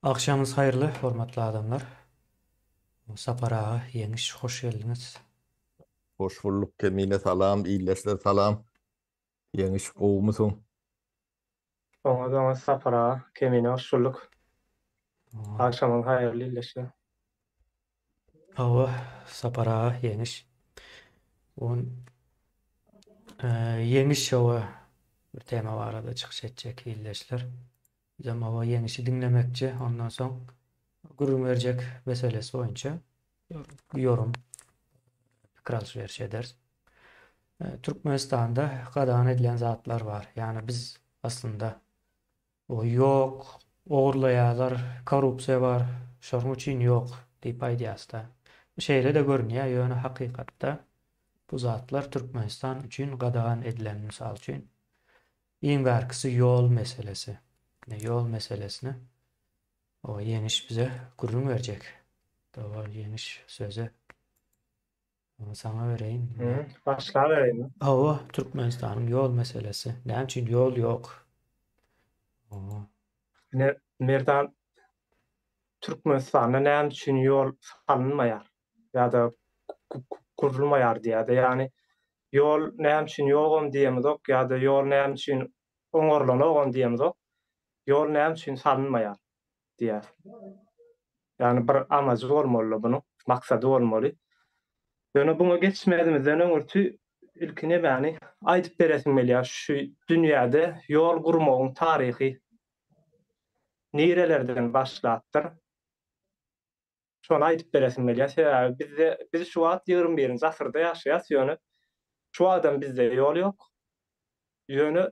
Agşamyňyz haýyrly, hormatly adamlar. Sapar aga, Ýeňiş, hoş geldiňiz. Hoş bulduk Kemine salam, ildeşler salam. Ýeňiş gowumysyň? Oňat oňat Sapar aga, Kemine hoş bulduk. Agşamyňyz haýyrly ildeşler. Hawa, Sapar aga, Ýeňiş. On Ýeňiş hawa bir tema barada çykyş etjek ildeşler. Bizem hawa Ýeňişi diňlemekçi, ondan soň gürrüň berjek meselesi boýunça ýorum, pikir alyş-beriş ederis. Türkmenistanda gadagan edilen zatlar bar. Ýagny biz aslynda o ýok, ogurlaýarlar, korrupsiýa bar, şonuň üçin ýok diýip aýdýarys-da. Şeýle-de görünýär, ýöne hakykatda bu zatlar Türkmenistan üçin gadagan edilen, mysal üçin, Iň bärkisi ýol meselesi. Ine ýol meselesini o Ýeňiş bize gürrüň berjek. Daway Ýeňiş sözi saňa bereýin. Başlabereýinmi? Hawa, Türkmenistanyň ýol meselesi. Näme üçin ýol ýok? Hawa. Ine Merdan Türkmenistanda näme üçin ýol salynmaýar ýa-da gurulmaýar diýýär-de. Ýagny Ýol näme üçin ýogam diýemizok ýa-da ýol näme üçin oňarylanogam diýemizok. Ýol näme üçin salynmaýar diýýäs. Ýagny bir amajy bolmaly-da bunuň, maksady bolmaly. Ýöne buňa geçmezimizden öňürti ilki nemäni aýdyp beresim gelýär, şu dünýäde ýol gurmagyň taryhy nirelerden başlapdyr? Şony aýdyp beresim gelýär. Sebäbi bizde biz şu wagt 21-nji asyrda ýaşaýas, ýöne şu wagtam bizde ýol ýok. Ýöne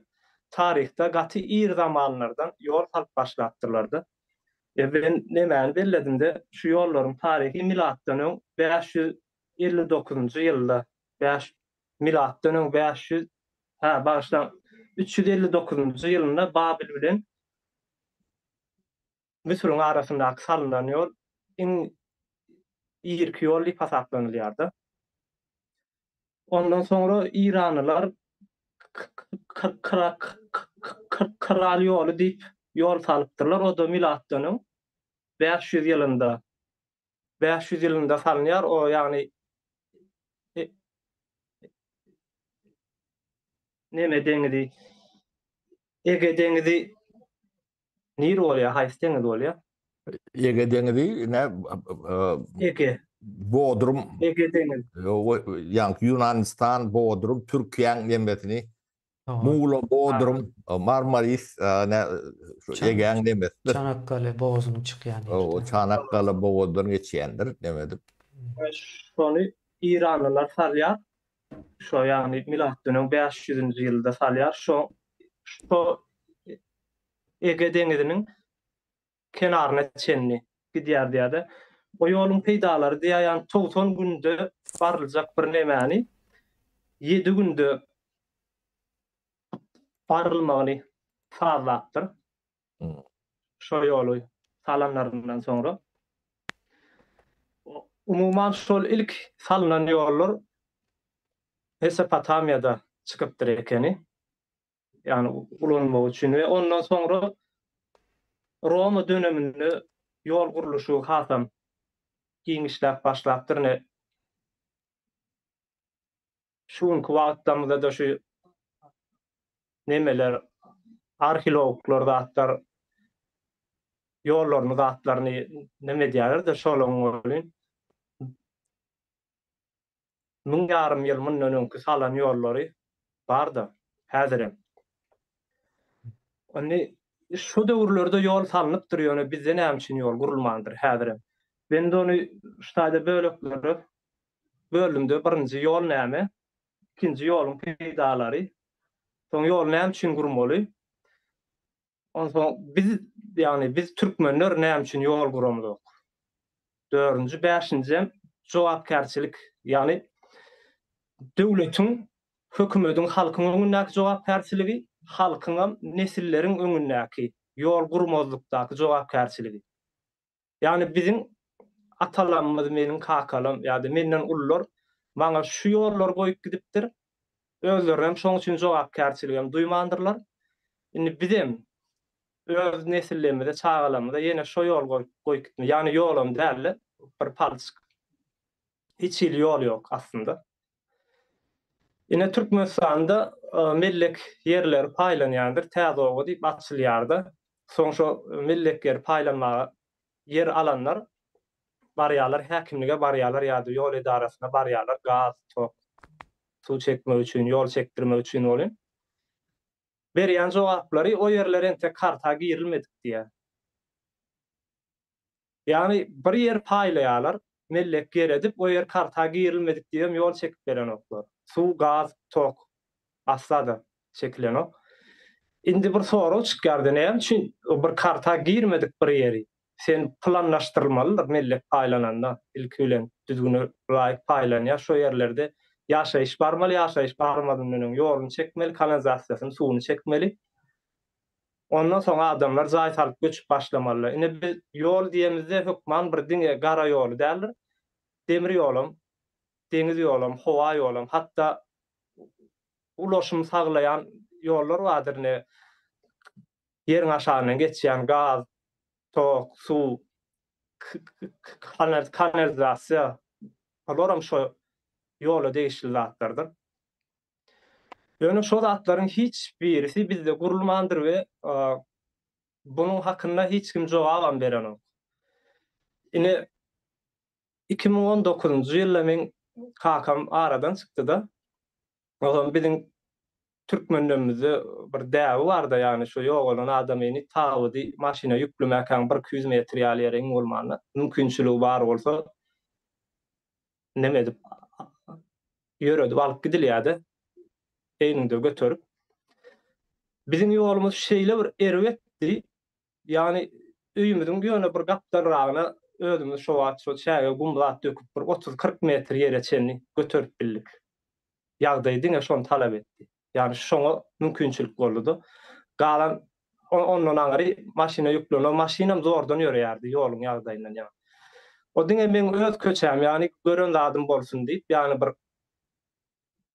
taryhda gaty ir zamanlardan ýol salyp başlapdyrlar-da. E men nemäni belledim-de, şu ýollaryň taryhy milatdan öň 559-njy ýylda, bäş milatdan öň 500, hä, bagyşlaň, 359-njy ýylynda Babil bilen Müsüriň arasyndaky salnylan ýol iň irki ýol diýip hasaplanylýardy. Ondan soňra eýranlylar Kral ýoly diýip ýol salypdyrlar. O-da milatdan öň 500 ýylynda 500 ýylynda salynýar. O ýagny neme deňizi Ege deňizi Nir bolýar, haýsy deňiz bolýar? Ege deňizi, nä? Ege. Bodrum. Ege deňizi. Ýaňky Ýunanistan, Bodrum, Türkiýäň nemesini. Mugla, Bodrum, Marmaris, nä, Egeň nemesidir. Çanakkale bogazynyň çykýan ýeri. Çanakkale bogazdan geçýändir, neme edip. Şony eýranlylar salýar. Şo ýagny milatdan öň 500-nji ýylda salýar. Şo şo Ege deňiziniň kenaryna çenli gidýär diýýär-de. O ýoluň peýdalary diýýär, ýagny 90 günde baryljak bir nemäni 7 günde barylmagyny sazlapdyr. Şo ýoly salanlaryndan soňra. Umuman şol ilk salnan ýollar Mesopotamiýada çykypdyr ekeni. Ýagny ulanmak üçin we ondan soňra Roma döneminde ýol gurluşygy hasam giňişläp başlapdyr. Ine şu günki wagtlarymyzda-da şu nemeler arheologlar zatlar ýollaryny zatlaryny neme edýärler-de şolaryň welin Müň ýarym ýyl mundan öňki salan ýollary bar-da, häzirem. Indi şo döwürlerde ýol salnypdyr, ýöne bizde näme üçin ýol gurulmandyr häzirem? Men-de ony şu taýda böleklere böldüm-de, birinji ýol näme? Ikinji ýoluň peýdalary. Soň ýoly näme üçin gurmaly? Onsoň biz, ýagny biz türkmenler näme üçin ýol guramzok? Dördünji, bäşinjem jogapkärçilik, ýagny döwletiň, hökümediň halkyň öňündäki jogapkärçiligi, halkyňam nesilleriň öňündäki ýol gurmazlykdaky jogapkärçiligi. Ýagny biziň atalarymyz, meniň kakalarym ýa-da menden ulular maňa şu ýollary goýup gidipdir. Özlerinem şoň üçin jogapkärçiligem duýmandyrlar. Indi bizem. Öz nesillerimize, çagalarymyza ýene şo ýol goýup goýup gitmeli. Ýagny ýolam däl-de, bir palçyk. Hiç hili ýol ýok aslynda. Ine Türkmenistanda mellek ýerleri paýlanýandyr, täze oba diýip açylýarda. Soň şo mellek ýeri paýlanmaga ýer alanlar barýarlar, häkimlige barýarlar ýa-da ýol edarasyna barýarlar, gaz, tok, suw çekmek üçin, ýol çekdirmek üçin welin, berýän jogaplary o ýerler entek karta girilmedik diýýär. Ýagny bir ýer paýlaýarlar, mellek ýer edip, o ýer karta girilmedik diýibem ýol çekip berenoklar. Suw, gaz, tok asla-da çekilenok. Indi bir sorag çykýar-da, näme üçin bir karta girmedik bir ýeri sen planlaşdyrylmalydyr mellek paýlananda ilki bilen düzgüne laýyk paýlanýar şo ýerlerde ýaşaýyş barmaly ýaşaýyş barmazyndan öň ýoluny çekmeli kanalizasiýasyny suwuny çekmeli ondan soň adamlar jaý salyp göçüp başlamalylar ine biz ýol diýemizde hökman bir diňe gara ýoly däldir demir ýolam deňiz ýolam howa ýolam hatda ulaşym saglaýan ýollar bardyr ine Ýeriň aşagyndan geçýän gaz, tok, suw, kanalizasiýa, bularam şo ýola degişli zatlardyr. Ýöne şo zatlaryň hiç birisi bizde gurulmandyr we bunuň hakynda hiç kim jogabam berenok. Ine, 2019-njy ýylda meň kakam aradan çykdy-da, Ozal biziň türkmenlerimizde bir däbi barda ýagny şu ýogalan adamyny tabydy maşyna ýüklemäkäň bir 200 metr ýaly ýere iň bolmanda mümkinçiligi bar bolsa neme edip ýöredip alyp gidilýärdi egniňde göterip. Biziň ýolumyz şeýle bir erbetdi ýagny öýümiziň ýöne bir gapdalragyna özümiz şo wagt şo çäge gum zat döküp bir 30-40 metr ýere çenli göterip bildik. Ýagdaý diňe şony talap etdi. Ýagny şoňa mümkinçilik boldy-da. Galan ondan aňry maşyna ýüklenen, maşynam zordan ýöreýärdi ýoluň ýagdaýyndan ýaňa. O diňe meň öz köçäm, ýagny gören zadym bolsun diýip, ýagny bir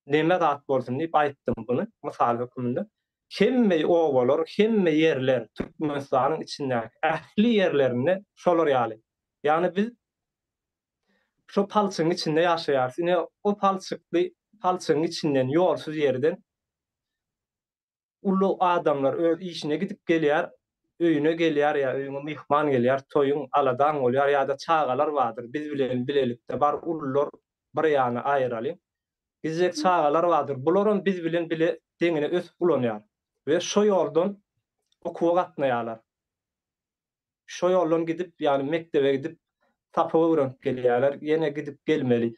neme zat bolsun diýip aýtdym buny mysal hökmünde. Hemme obalar, hemme ýerler Türkmenistanyň içindäki ähli ýerlerinde şolar ýaly. Ýagny biz Şo palçygyň içinde ýaşaýarys. Ine, o palçykly palçygyň içinden, ýolsuz ýerden uly adamlar öz işine gidip gelýär, öýüne gelýär ýa öýüňe myhman gelýär, toýuň, aladaň bolýar ýa-da çagalar bardyr, biz bilen bilelikde bar ulular bir ýana aýyralyň. Gidjek çagalar bardyr, bularam biz bilen bile deňine ösüp ulanýar we şo ýoldan okuwa gatnaýarlar. Şo ýoldan gidip, ýagny mekdebe gidip, sapak öwrenip gelýärler, ýene gidip gelmeli.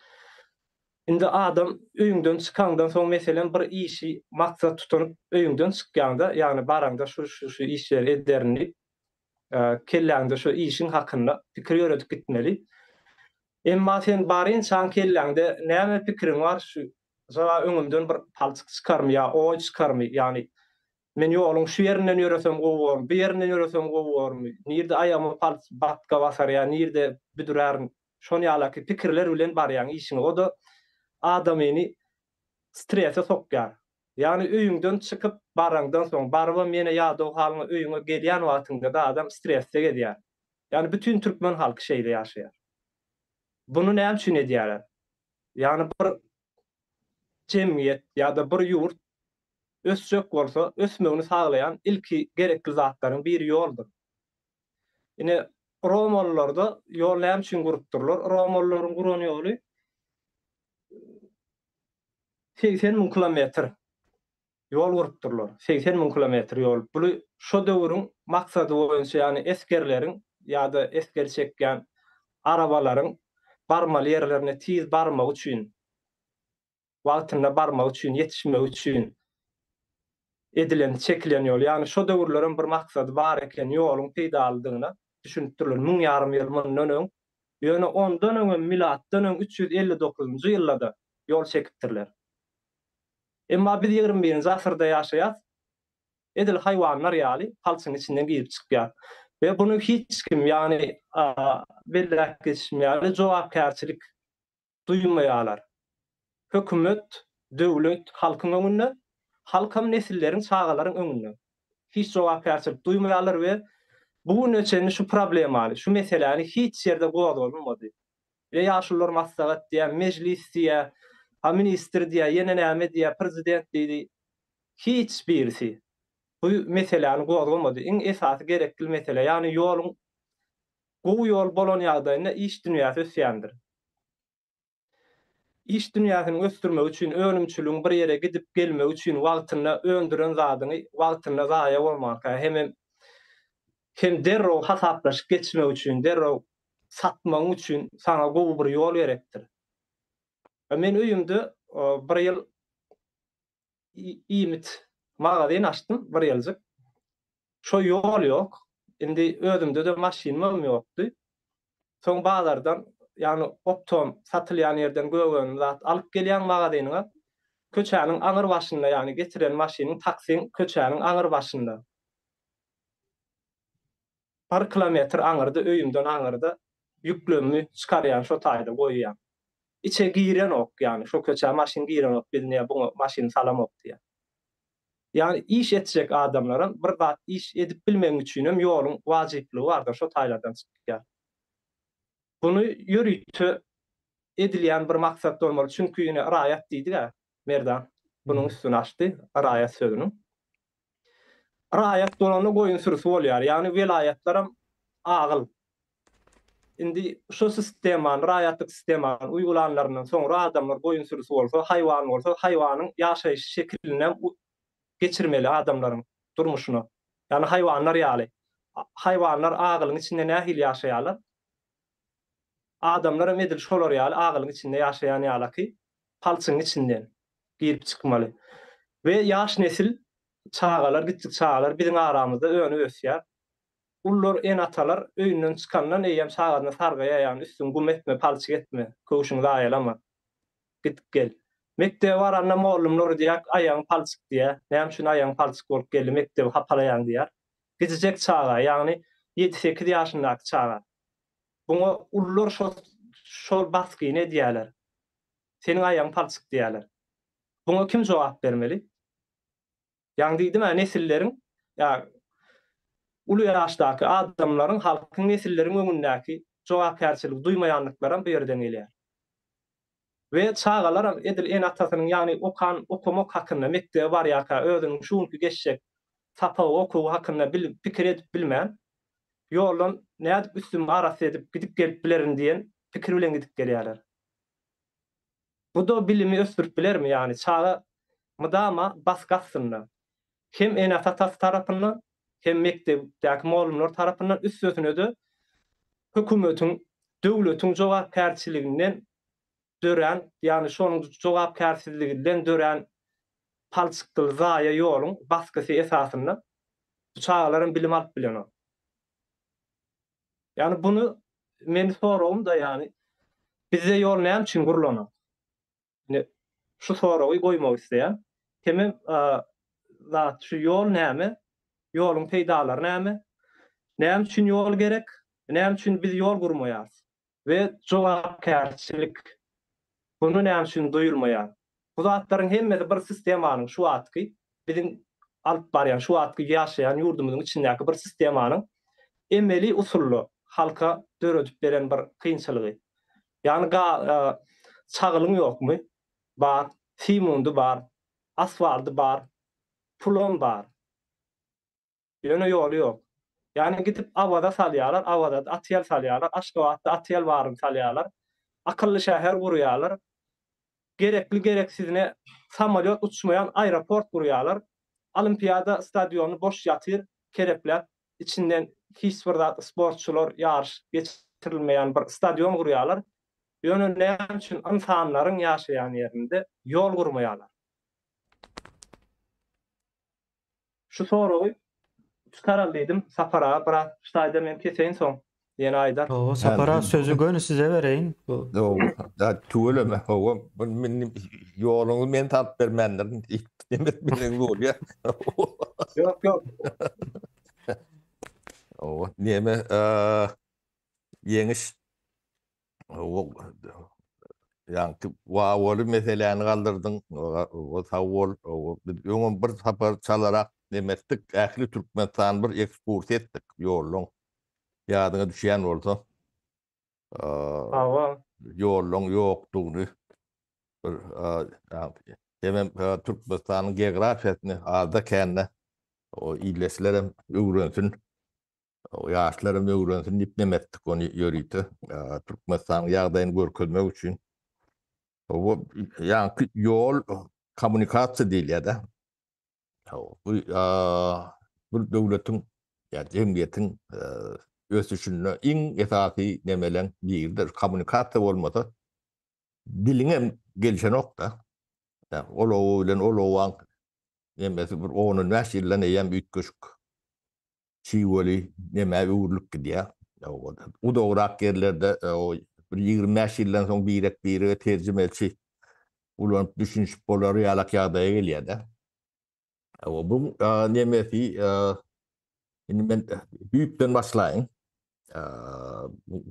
Indi adam öýüňden çykaňdan soň, meselem, bir işi maksat tutunyp öýüňden çykýaňda, ýagny baraňda şu şu şu işleri ederin diýip, kelläňde şo işiň hakynda pikir ýöredip gitmeli. Emma sen barynçaň kelläňde näme pikiriň bar, şu jaba öňümden bir palçyk çykarmy ýa oý çykarmy, ýagny Men ýoluň şu ýerinden ýöresem gowy bormy, bu ýerinden ýöresem gowy bormy, nirde aýagyma palç batga basar ýa nirde büdürärin, şon ýalaky pikirler bilen barýaň işiňe. O-da adamyny strese sokýar. Ýagny öýüňden çykyp baraňdan soň, barybam ýene ýadaw halyňa öýüňe gelýän wagtyňda-da adam stresde gezýär. Ýagny bütin türkmen halky şeýle ýaşaýar. Buny näme üçin edýärler? Ýagny bir jemgyýet ýa-da bir ýurt ösjek bolsa, ösmegini saglaýan ilki gerekli zatlaryň biri ýoldur. Ine, romalylarda ýol näme üçin gurupdyrlar? Romalylaryň guran ýoly 80 müň kilometr ýol gurupdyrlar. 80 müň kilometr ýol. Buly şo döwrüň maksady boýunça, ýagny esgerleriň ýa-da esger çekýän arabalaryň barmaly ýerlerine tiz barmagy üçin wagtynda barmagy üçin, ýetişmegi üçin edilen, çekilen ýol. Ýagny şo döwürlerem bir maksady bar eken ýoluň peýdalydygyna düşünipdirler. Müň ýarym ýyl mundan öň, ýöne ondan öňem milatdan öň 359-njy ýylda-da ýol çekipdirler. Emma biz ýigrimi birinji asyrda ýaşaýas, edil haýwanlar ýaly palçygyň içinden girip çykýar. We buny hiç kim, ýagny belläp geçişim ýaly jogapkärçilik duýmaýarlar. Hökümet, döwlet halkyň öňünde, halkam nesilleriň, çagalaryň öňünde. Hiç jogapkärçilik duýmaýarlar we bu güne çenli şu problemany, şu meseläni hiç ýerde gozgalynmady. We ýaşulular maslahat diýýär, mejlis diýýär, ha ministr diýýär, ýene näme diýýär, prezident diýdi. Hiç birisi bu meseläni gozgamady. Iň esasy gerekli mesele, ýagny ýoluň gowy ýol bolan ýagdaýynda iş dünýäsi ösýändir. Iş dünýäsiniň ösdürmegi üçin, önümçiligiň bir ýere gidip gelmegi üçin wagtynda öndüren zadyňy wagtynda zaýa bolmanka hemem hem derrew hasaplaşyp geçmek üçin, derrew satmagyň üçin saňa gowy bir ýol gerekdir. Men öýümde bir ýyl iýmit magazin açdym, bir ýyljyk. Şo ýol ýok. Indi özümde-de maşynymam ýokdy. Soň bazardan, ýagny optom satylýan ýerden gök önüm zat alyp gelýäň magazynyňa. Köçäniň aňyr başynda, ýagny getiren maşynyň taksiň köçäniň aňyr başynda. Bir kilometr aňyrda, öýümden aňyrda ýüklemimi çykarýan şo taýda goýýan. Içe girenok, ýagny şo köçä maşyn girenok, biz niýe buňa maşyny salamok diýýär. Ýagny iş etjek adamlaram bir zat iş edip bilmegiň üçinem ýoluň wajyplygy bardyr, şo taýlardan çykýar. Buny ýörite edilýän bir maksat bolmaly, çünki ine raýat diýdik-ä, Merdan bunuň üstüni açdy, raýat sözüniň. Raýat bolanda goýun sürüsi bolýar, ýagny welaýatlaram agyl. Indi şu sistemany, raýatlyk sistemany uýgulanlaryndan soňra adamlar goýun sürüsi bolsa, haýwan bolsa, haýwanyň ýaşaýyş şekilinem geçirmeli adamlaryň durmuşyna. Ýagny haýwanlar ýaly. Haýwanlar agylyň içinde nähili ýaşaýarlar? Adamlaram edil şolar ýaly agylyň içinde ýaşaýan ýalaky palçygyň içinden girip çykmaly. We ýaş nesil, çagalar, kiçjik çagalar biziň aramyzda önüp ösýär. Ulular, ene-atalar öýünden çykandan eýýäm çagasyna sargaýar, ýagny üstüňi gum etme, palçyk etme, köwşüňi zaýalama. Gidip gel. Mekdebe baranda mollumlar diýýär, aýagyň palçyk diýýär. Näme üçin aýagyň palçyk bolup geldi, mekdebi hapalaýaň diýýär. Gijijek çaga, ýagny ýedi-sekiz ýaşyndaky çaga. Buňa ulular şo şol basgyny edýärler. Seniň aýagyň palçyk diýýärler. Buňa kim jogap bermeli? Ýaňy diýdim-ä, nesilleriň, ýa uly ýaşdaky adamlaryň, halkyň nesilleriň öňündäki jogapkärçiligi duýmaýanlyklaram bu ýerden gelýär. We çagalaram edil ene-atasynyň, ýagny okan, okamak hakynda, mekdebe barýarka özüniň şu günki geçjek sapagy, okuwy hakynda bil, pikir edip bilmän, ýoldan nädip üstümi arassa edip gidip gelip bilerin diýen pikir bilen gidip gelýärler. Bu-da bilimi ösdürip bilermi? Ýagny çaga mydama basgy astynda. Hem ene-atasy tarapyndan, hem mekdepdäki mugallymlar tarapyndan, üstesine-de hökümetiň, döwletiň jogapkärçiliginden dörän, ýagny şonuň jogapkärsizliginden dörän palçykly zaýa ýoluň basgysy esasynda bu çagalar hem bilim alyp bilenok. Ýagny buny meni soragym-da ýagny bizde ýol näme üçin gurlanok? Indi şu soragy goýmak isleýän. Hemem zat şu ýol näme? Ýoluň peýdalary näme? Näme üçin ýol gerek? Näme üçin biz ýol gurmaýarys? We jogapkärçilik buny näme üçin duýulmaýar? Bu zatlaryň hemmesi bir sistemanyň şu wagtky biziň alyp barýan, şu wagtky ýaşaýan ýurdumyzyň içindäki bir sistemanyň emeli usulda halka döredip beren bir kynçylygy. Ýagny çagylyň ýokmy? Bar. Simundy bar. Asfaldy bar. Pulam bar. Ýöne ýoly ýok. Ýagny gidip Awaza salýarlar, Awazada otel salýarlar, Aşgabatda otel baryny salýarlar. Akylly şäher gurýarlar. Gerekli gereksizine samolýot uçmaýan aeroport gurýarlar. Olimpiada stadiony boş ýatyr, kerepläp, içinden hiç bir zat sportçylar ýaryş geçirilmeýän bir stadion gurýarlar. Ýöne näme üçin ynsanlaryň ýaşaýan ýerinde ýol gurmaýarlar? Şu soragy çykaraly diýdim Sapar aga biraz şu taýda men keseýin soň ýene aýdar. Hawa Sapar aga sözi göni size bereýin. Hawa tüweleme hawa men ýoluňyzy men tapyp bermändirin diýip neme etmeseňiz bolýar. Ýok ýok. Hawa neme ýeňiş hawa. Ýaňky wawaly meseläni galdyrdyň. O sag bol. Biz öňem bir sapar çalarak neme etdik. Ähli Türkmenistany bir ekskursiýa etdik ýollaň. Ýadyňa düşýän bolsa. Hawa. Ýollaň ýokdugyny bir hemem Türkmenistanyň geografiýasyny azda-kände o ildeşlerem öwrensin. Ýaşlar hem öwrensin diýip neme etdik ony ýörite Türkmenistanyň ýagdaýyny görkezmek üçin. Bu ýaňky ýol kommunikasiýa diýilýär-de. Bu bir döwletiň ýa jemgyýetiň ösüşinde iň esasy nemeleň biridir. Kommunikasiýa bolmasa diliňem gelişenok-da. Ol oba bilen ol obaň nemesi bir on-on bäş ýyldan eýýäm üýtgeşik şiweli nämä öwrülip gidýär. Uzagrak ýerlerde bir 25 ýyldan soň birek-birege terjimeçi ulanyp düşünişip bolar ýalak ýagdaýa gelýär-de. Bu nemesi indi men düýpden başlaýyn.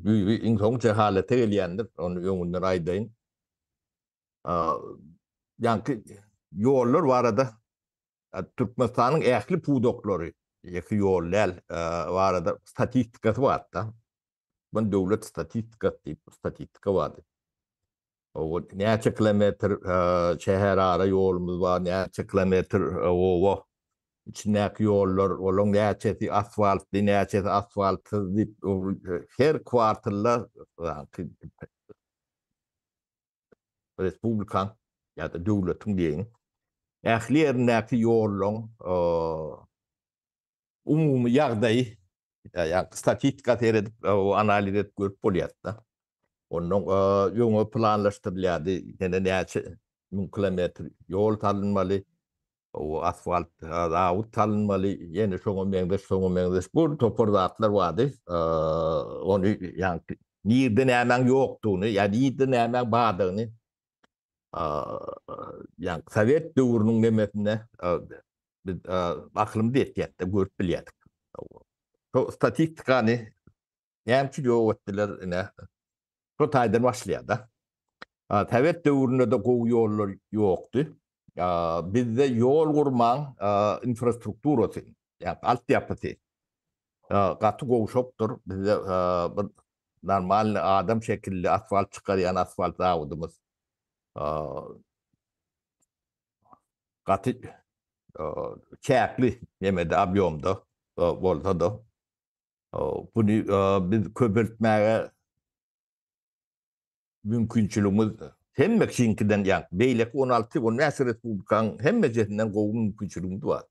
Düýbi iň soň jehalete gelýändir, ony öňünden aýdaýyn. Ýaňky ýollar barada Türkmenistanyň ähli pudaklary, ýeke ýol däl, barada statistikasy bar-da. Türkmen döwlet statistikasy diýip statistika bardy. O näçe kilometr şäherara ýolumyz bar, näçe kilometr oba içindäki ýollar, olaryň näçesi asfaltly, näçesi asfaltsyz diýip, her kwartalda respublikaň ýa-da döwletiň diýeýin, ähli ýerindäki ýollaryň umumy ýagdaýy, ýa statistika seredip, analiz edip görüp bolýar-da. Ondan öňe planlaşdyrylýardy, ýene näçe müň kilometr ýol salynmaly, O asfalt zawod salynmaly, ýene şoňa meňzeş, şoňa meňzeş bir topar zatlar bardy. Ony ýaňky nirde nämäň ýokdugyny, ýa nirde nämäň bardygyny ýaňky sowet döwrüniň nemesinde biz akylymyz ýetýärdi, görüp bilýärdik. Şo statistikany Näme üçin ýok etdiler ine? Şo taýdan başlaýar-da. Sowet döwründe-de gowy ýollar ýokdy. Bizde ýol gurmaň infrastrukturasy, ýagny altyapysy gaty gowşakdyr. Bizde bir normalny adam şekilli asfalt çykarýan asfalt zawodymyz gaty çäkli nemede obýomda bolsa-da Buny biz köpeltmäge mümkinçiligimiz hemme kişiňkiden, ýagny beýleki 16, 15 respublikanyň hemmejesinden gowy mümkinçiligimiz bar.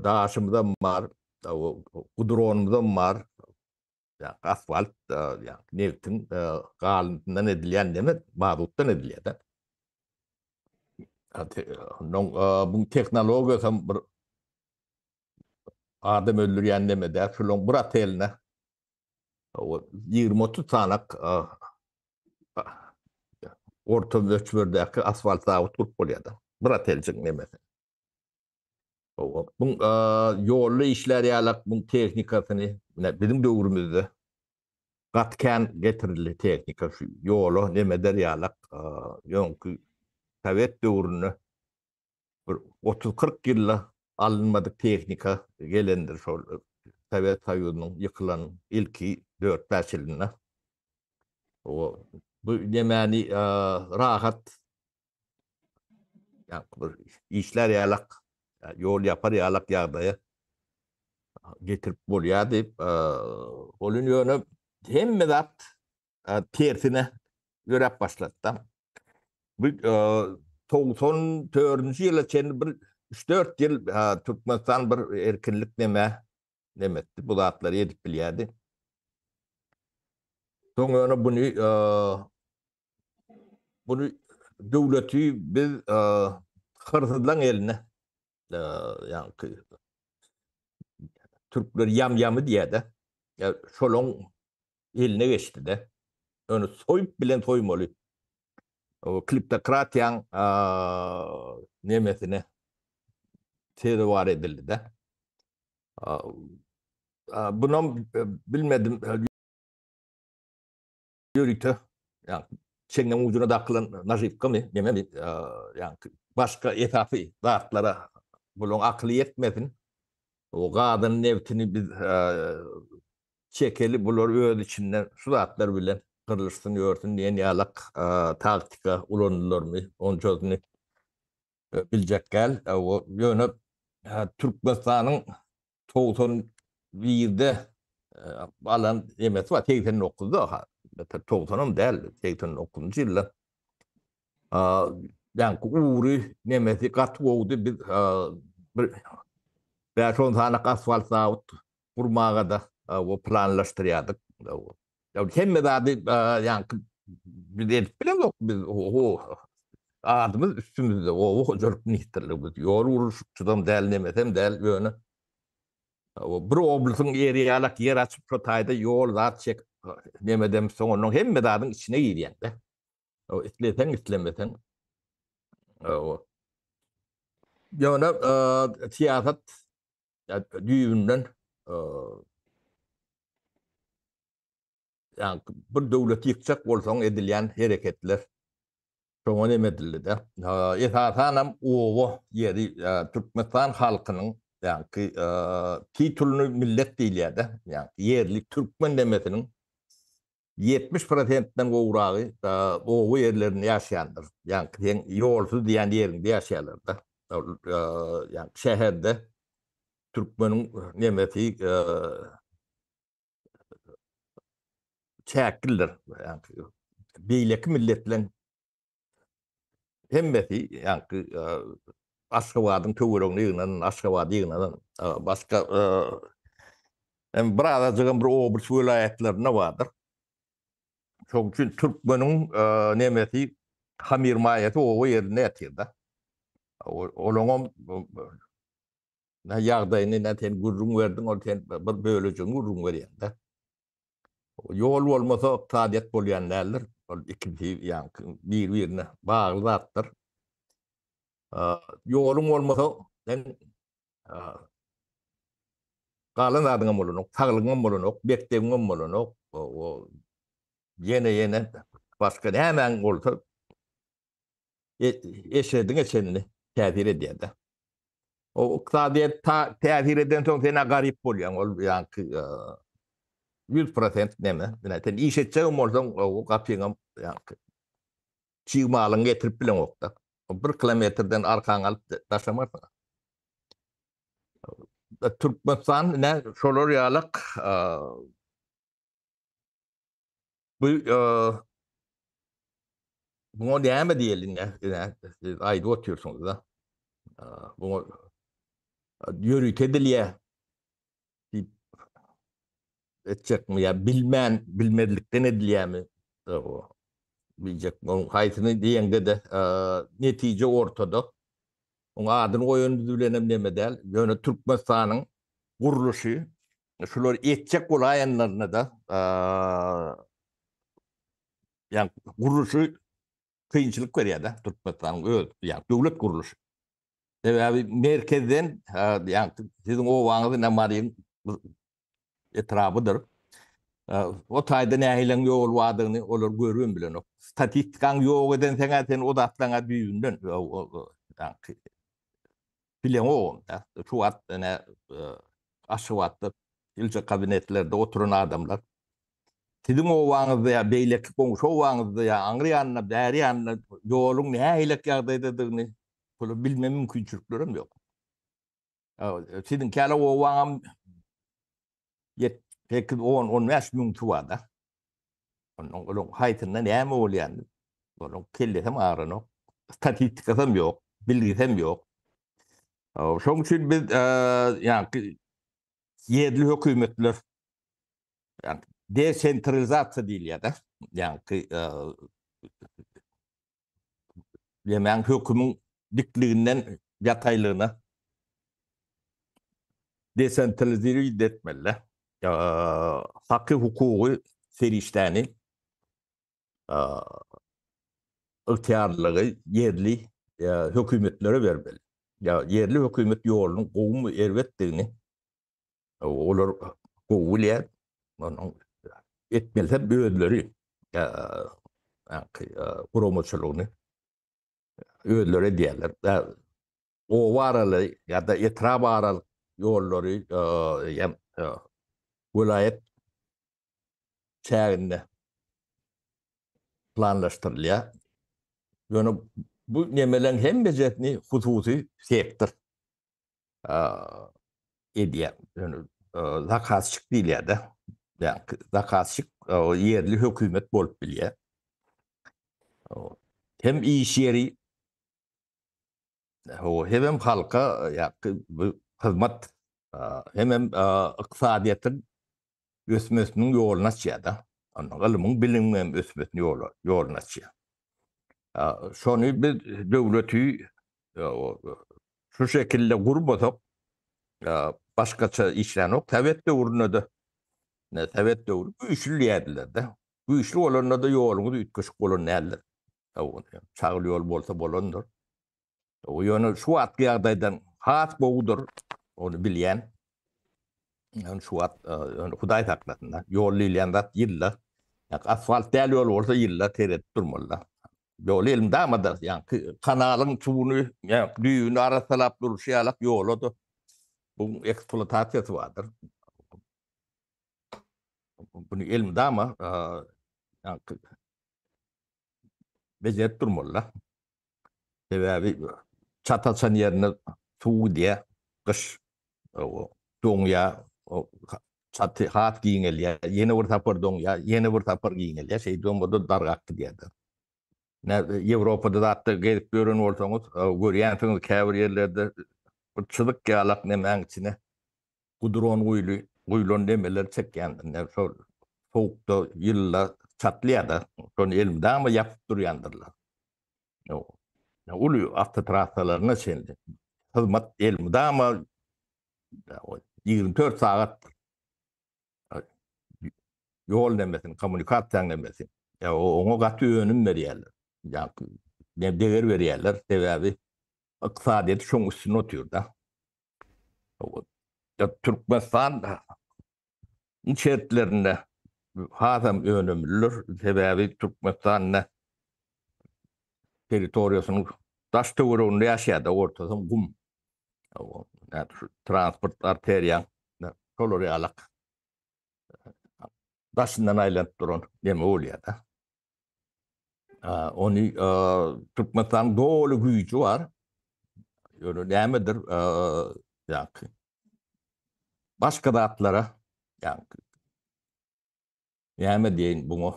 Daşymyzam bar, gudronymyzam bar. Ýagny asfalt, ýagny nebtiň galyndyndan edilýän neme, mazutdan edilýär-de. Onnoň bu tehnologiýasam bir Adam öldürýän neme däl, şulaň bir oteline 20-30 sanak orta möçberdäki asfalt zawod gurup bolýar-da. Bir oteljigiň nemesi. Bu ýolda işlär ýalak bu tehnikasyny biziň döwrümizde gaty kän getirildi tehnika şu ýola neme eder ýalak öňki sowet döwründe bir 30-40 ýylda alynmadyk tehnika gelendir şol Sowet Soýuzynyň ýykylan ilki 4-5 ýylynda. O bu nemäni rahat ýa bir işler ýalak, ýol ýapar ýalak ýagdaýa getirip bolýar diýip, ol ýöne hemme zat tersine ýöräp başlady-da. Bu 94-nji ýyla çenli bir 3-4 ýyl Türkmenistan bir erkinlik neme nemetdi, bu zatlary edip bilýärdi. Soň ýöne buny buny döwleti biz hyrsyzlaň eline ýaňky türkler ýam-ýamy diýýär-de. Şolaň eline geçdi-de. Ony soýup bilen soýmaly. O kliptokratiýaň nemesine sezewar edildi-de. Bunam bilmedim ýörite. Çeňňegiň ujuna dakylan nažywkamy, nememi, ýaňky başga esasy zatlara bularyň akyly ýetmesin. O gazyny, nebtini biz çekeli, bular öz içinde şu zatlar bilen gyrlyşsyn ýörsün diýen ýalak taktika ulanylarmy, onçasyny biljek däl. Ýöne Türkmenistanyň 91-de alan emesi bar, 89-da, 90-am däl, 89-njy ýylda. Ýaňky ugry nemesi gaty gowudy. Biz bir 5-10 sany asfalt zawod gurmaga-da planlaşdyrýardyk. Hemme zady ýaňky biz edip bilemzok. Biz adymyz üstümizde oba hojalyk ministrligi biz ýol gurluşykçydam däl, nemesem däl, ýöne bir oblasyň ýeri ýalak ýer açyp şo taýda ýol zat çekip nemedem soň onuň hemme zadyň içine girýäň-de. Isleseň islemeseň. Ýöne syýasat düýbünden ýa bir döwleti ýykjak bolsaň edilýän hereketler şoňa neme edildi-de. Esasanam oba ýeri Türkmenistan halkynyň ýaňky titulyny millet diýilýär-de, ýaňky ýerli türkmen nemesiniň 70 prosentden gowragy oba ýerlerinde ýaşaýandyr. Ýaňky seň ýolsuz diýen ýeriňde ýaşaýarlar-da. Ýaňky şäherde türkmeniň nemesi çäklidir. Beýleki milletleň hemmesi ýaňky Aşgabadyň töweregine ýygnanan, Aşgabada ýygnanan. Başga hem bir azajygam bir oblast welaýatlarynda bardyr. Şonuň üçin türkmeniň nemesi hamir maýasy oba ýerinde ýatyr-da. Olaňam ýagdaýyny ine sen gürrüň berdiň, ol sen bir bölejigini gürrüň berýäň-de. Ýol bolmasa ykdysadyýet bolýan däldir. Ol ikisi ýaňky bir-birine bagly zatdyr. Ýoluň bolmasa sen galan zadyňam bolanok, saglygyňam bolanok, mekdebiňem bolanok. O ýene-ýene başga nämäň bolsa eşrediňe çenli täsir edýär-de. O ykdysadyýet täsir edensoň sen-ä garyp bolýaň, ol ýaňky 100% neme. Ine, sen iş etjegem bolsaň, o gapyňam ýaňky çig malyňy getirip bileňok-da. Bir kilometrden arkaňy alyp daşamarsyň. Türkmenistan ine şolar ýalak Bu Buňa näme diýeli ine, ine siz aýdyp otyrsyňyz-da. Buňa ýörite edilýär diýip etjekmi ýa bilmän, bilmezlikden edilýärmi? Biljek, onuň haýsyny diýeňde-de netije ortada. Oň adyny goýan biz bilenem neme däl. Ýöne Türkmenistanyň gurluşy şular etjek bolaýanlarynda-da ýa gurluşy kynçylyk berýär-de Türkmenistanyň öz ýa döwlet gurluşy. Sebäbi merkezden ýa siziň obaňyz ine Maryň etrabydyr. O taýda nähiliň ýol bardygyny olar görübem bilenok. Statistikaň ýok edenseň-ä sen o zatlaryň-a düýbünden bileňok. Şu wagt ine Aşgabatda ilçe kabinetlerde oturan adamlar siziň obaňyzda ýa beýleki goňşy obaňyzda ýa aňry ýanynda, bäri ýanynda ýoluň nähilek ýagdaýdadygyny olar bilme mümkinçiliklerem ýok. Siziň käle obaňam 8, 10, 15 müňsi bar-da. Ondan olaryň haýsynda näme bolýanyny olaryň kellesem agranok, statistikasam ýok, bilgisem ýok. Şonuň üçin biz ýaňky ýerli hökümetler ýaňky desentralizasiýa diýilýär-de, ýaňky ýemäň hökümiň dikliginden ýataýlygyna desentralizirowit etmeli. Haky hukugy serişdäni ygtyýarlylygy ýerli hökümetlere bermeli. Ýerli hökümet ýolunyň gowumy erbetdigini Olar gowy bilýär. Onuň etmeli özleri. Guramaçylygyny özleri edýärler. Oba araly ýa-da etrap aralyk ýollary hem welaýat çäginde planlaşdyrylýar. Ýöne bu nemeleň hemmejesini hususy sektor edýär. Ýöne zakazçyk diýilýär-de. Ýagny zakazçyk ýerli hökümet bolup bilýär. Hem iş ýeri hemem halka ýa-da bu hyzmat hemem ykdysadyýetiň ösmesiniň ýoluny açýar-da. Ondan ylmyň, bilimiň hem ösmesiniň ýoluny açýar. Şony biz döwleti şu şekilde gurmasak, başgaça işlänok. Sowet döwründe-de, sowet döwri güýçli diýerdiler-de. Güýçli bolanda-da ýoluňyz üýtgeşik bolan däldir. Çagyl ýol bolsa bolandyr. Ýöne şu wagtky ýagdaýdan has gowudyr, ony bilýän. Ýöne şu wagt ýöne Hudaý saklasyn-da. Ýol diýilýän zat ýylda, asfalt däl ýol bolsa ýylda seredip durmaly-da. Ýoly elmydama-da, ýaňky kanalyň suwuny, ýaňky düýbüni arassalap durşy ýalak ýola-da bu ekspluatasiýasy bardyr. Buny elmydama ýaňky bejerip durmaly-da. Sebäbi çat açan ýerine suw gidýär, gyş doňýar, çaty has giňelýär, ýene bir sapar doňýar, ýene bir sapar giňelýär, şeýdibem o-da dargap gidýär-de. Ýewropada zatda gezip ýören bolsaňyz, görýänsiňiz käbir ýerlerde bir çyzyk ýalak nemäň içine gudron guýly, guýlan nemeler çekýändir. Ine, şol sowukda, ýylda çatlýar-da, şony elmydama ýapyp durýandyrlar. Uly awtotrassalaryna çenli hyzmat elmydama 24 sagatdyr. Ýol nemesini, kommunikasiýanyň nemesi. Ýa oňa gaty önüm berýärler. Ýa deger berýärler, sebäbi ykdysadyýeti şoň üstünde otyr-da. Türkmenistan şertlerinde hasam önümlidir. Sebäbi Türkmenistan territoriýasynyň daş töwereginde ýaşaýar-da, ortasy gum. Transport arteriýaň şolar ýalak daşyndan aýlanyp duran neme bolýar-da. Ony Türkmenistanyň doly güýji bar. Ýöne nämedir, ýa-ki başga zatlara, ýa-ki näme diýeýin buňa,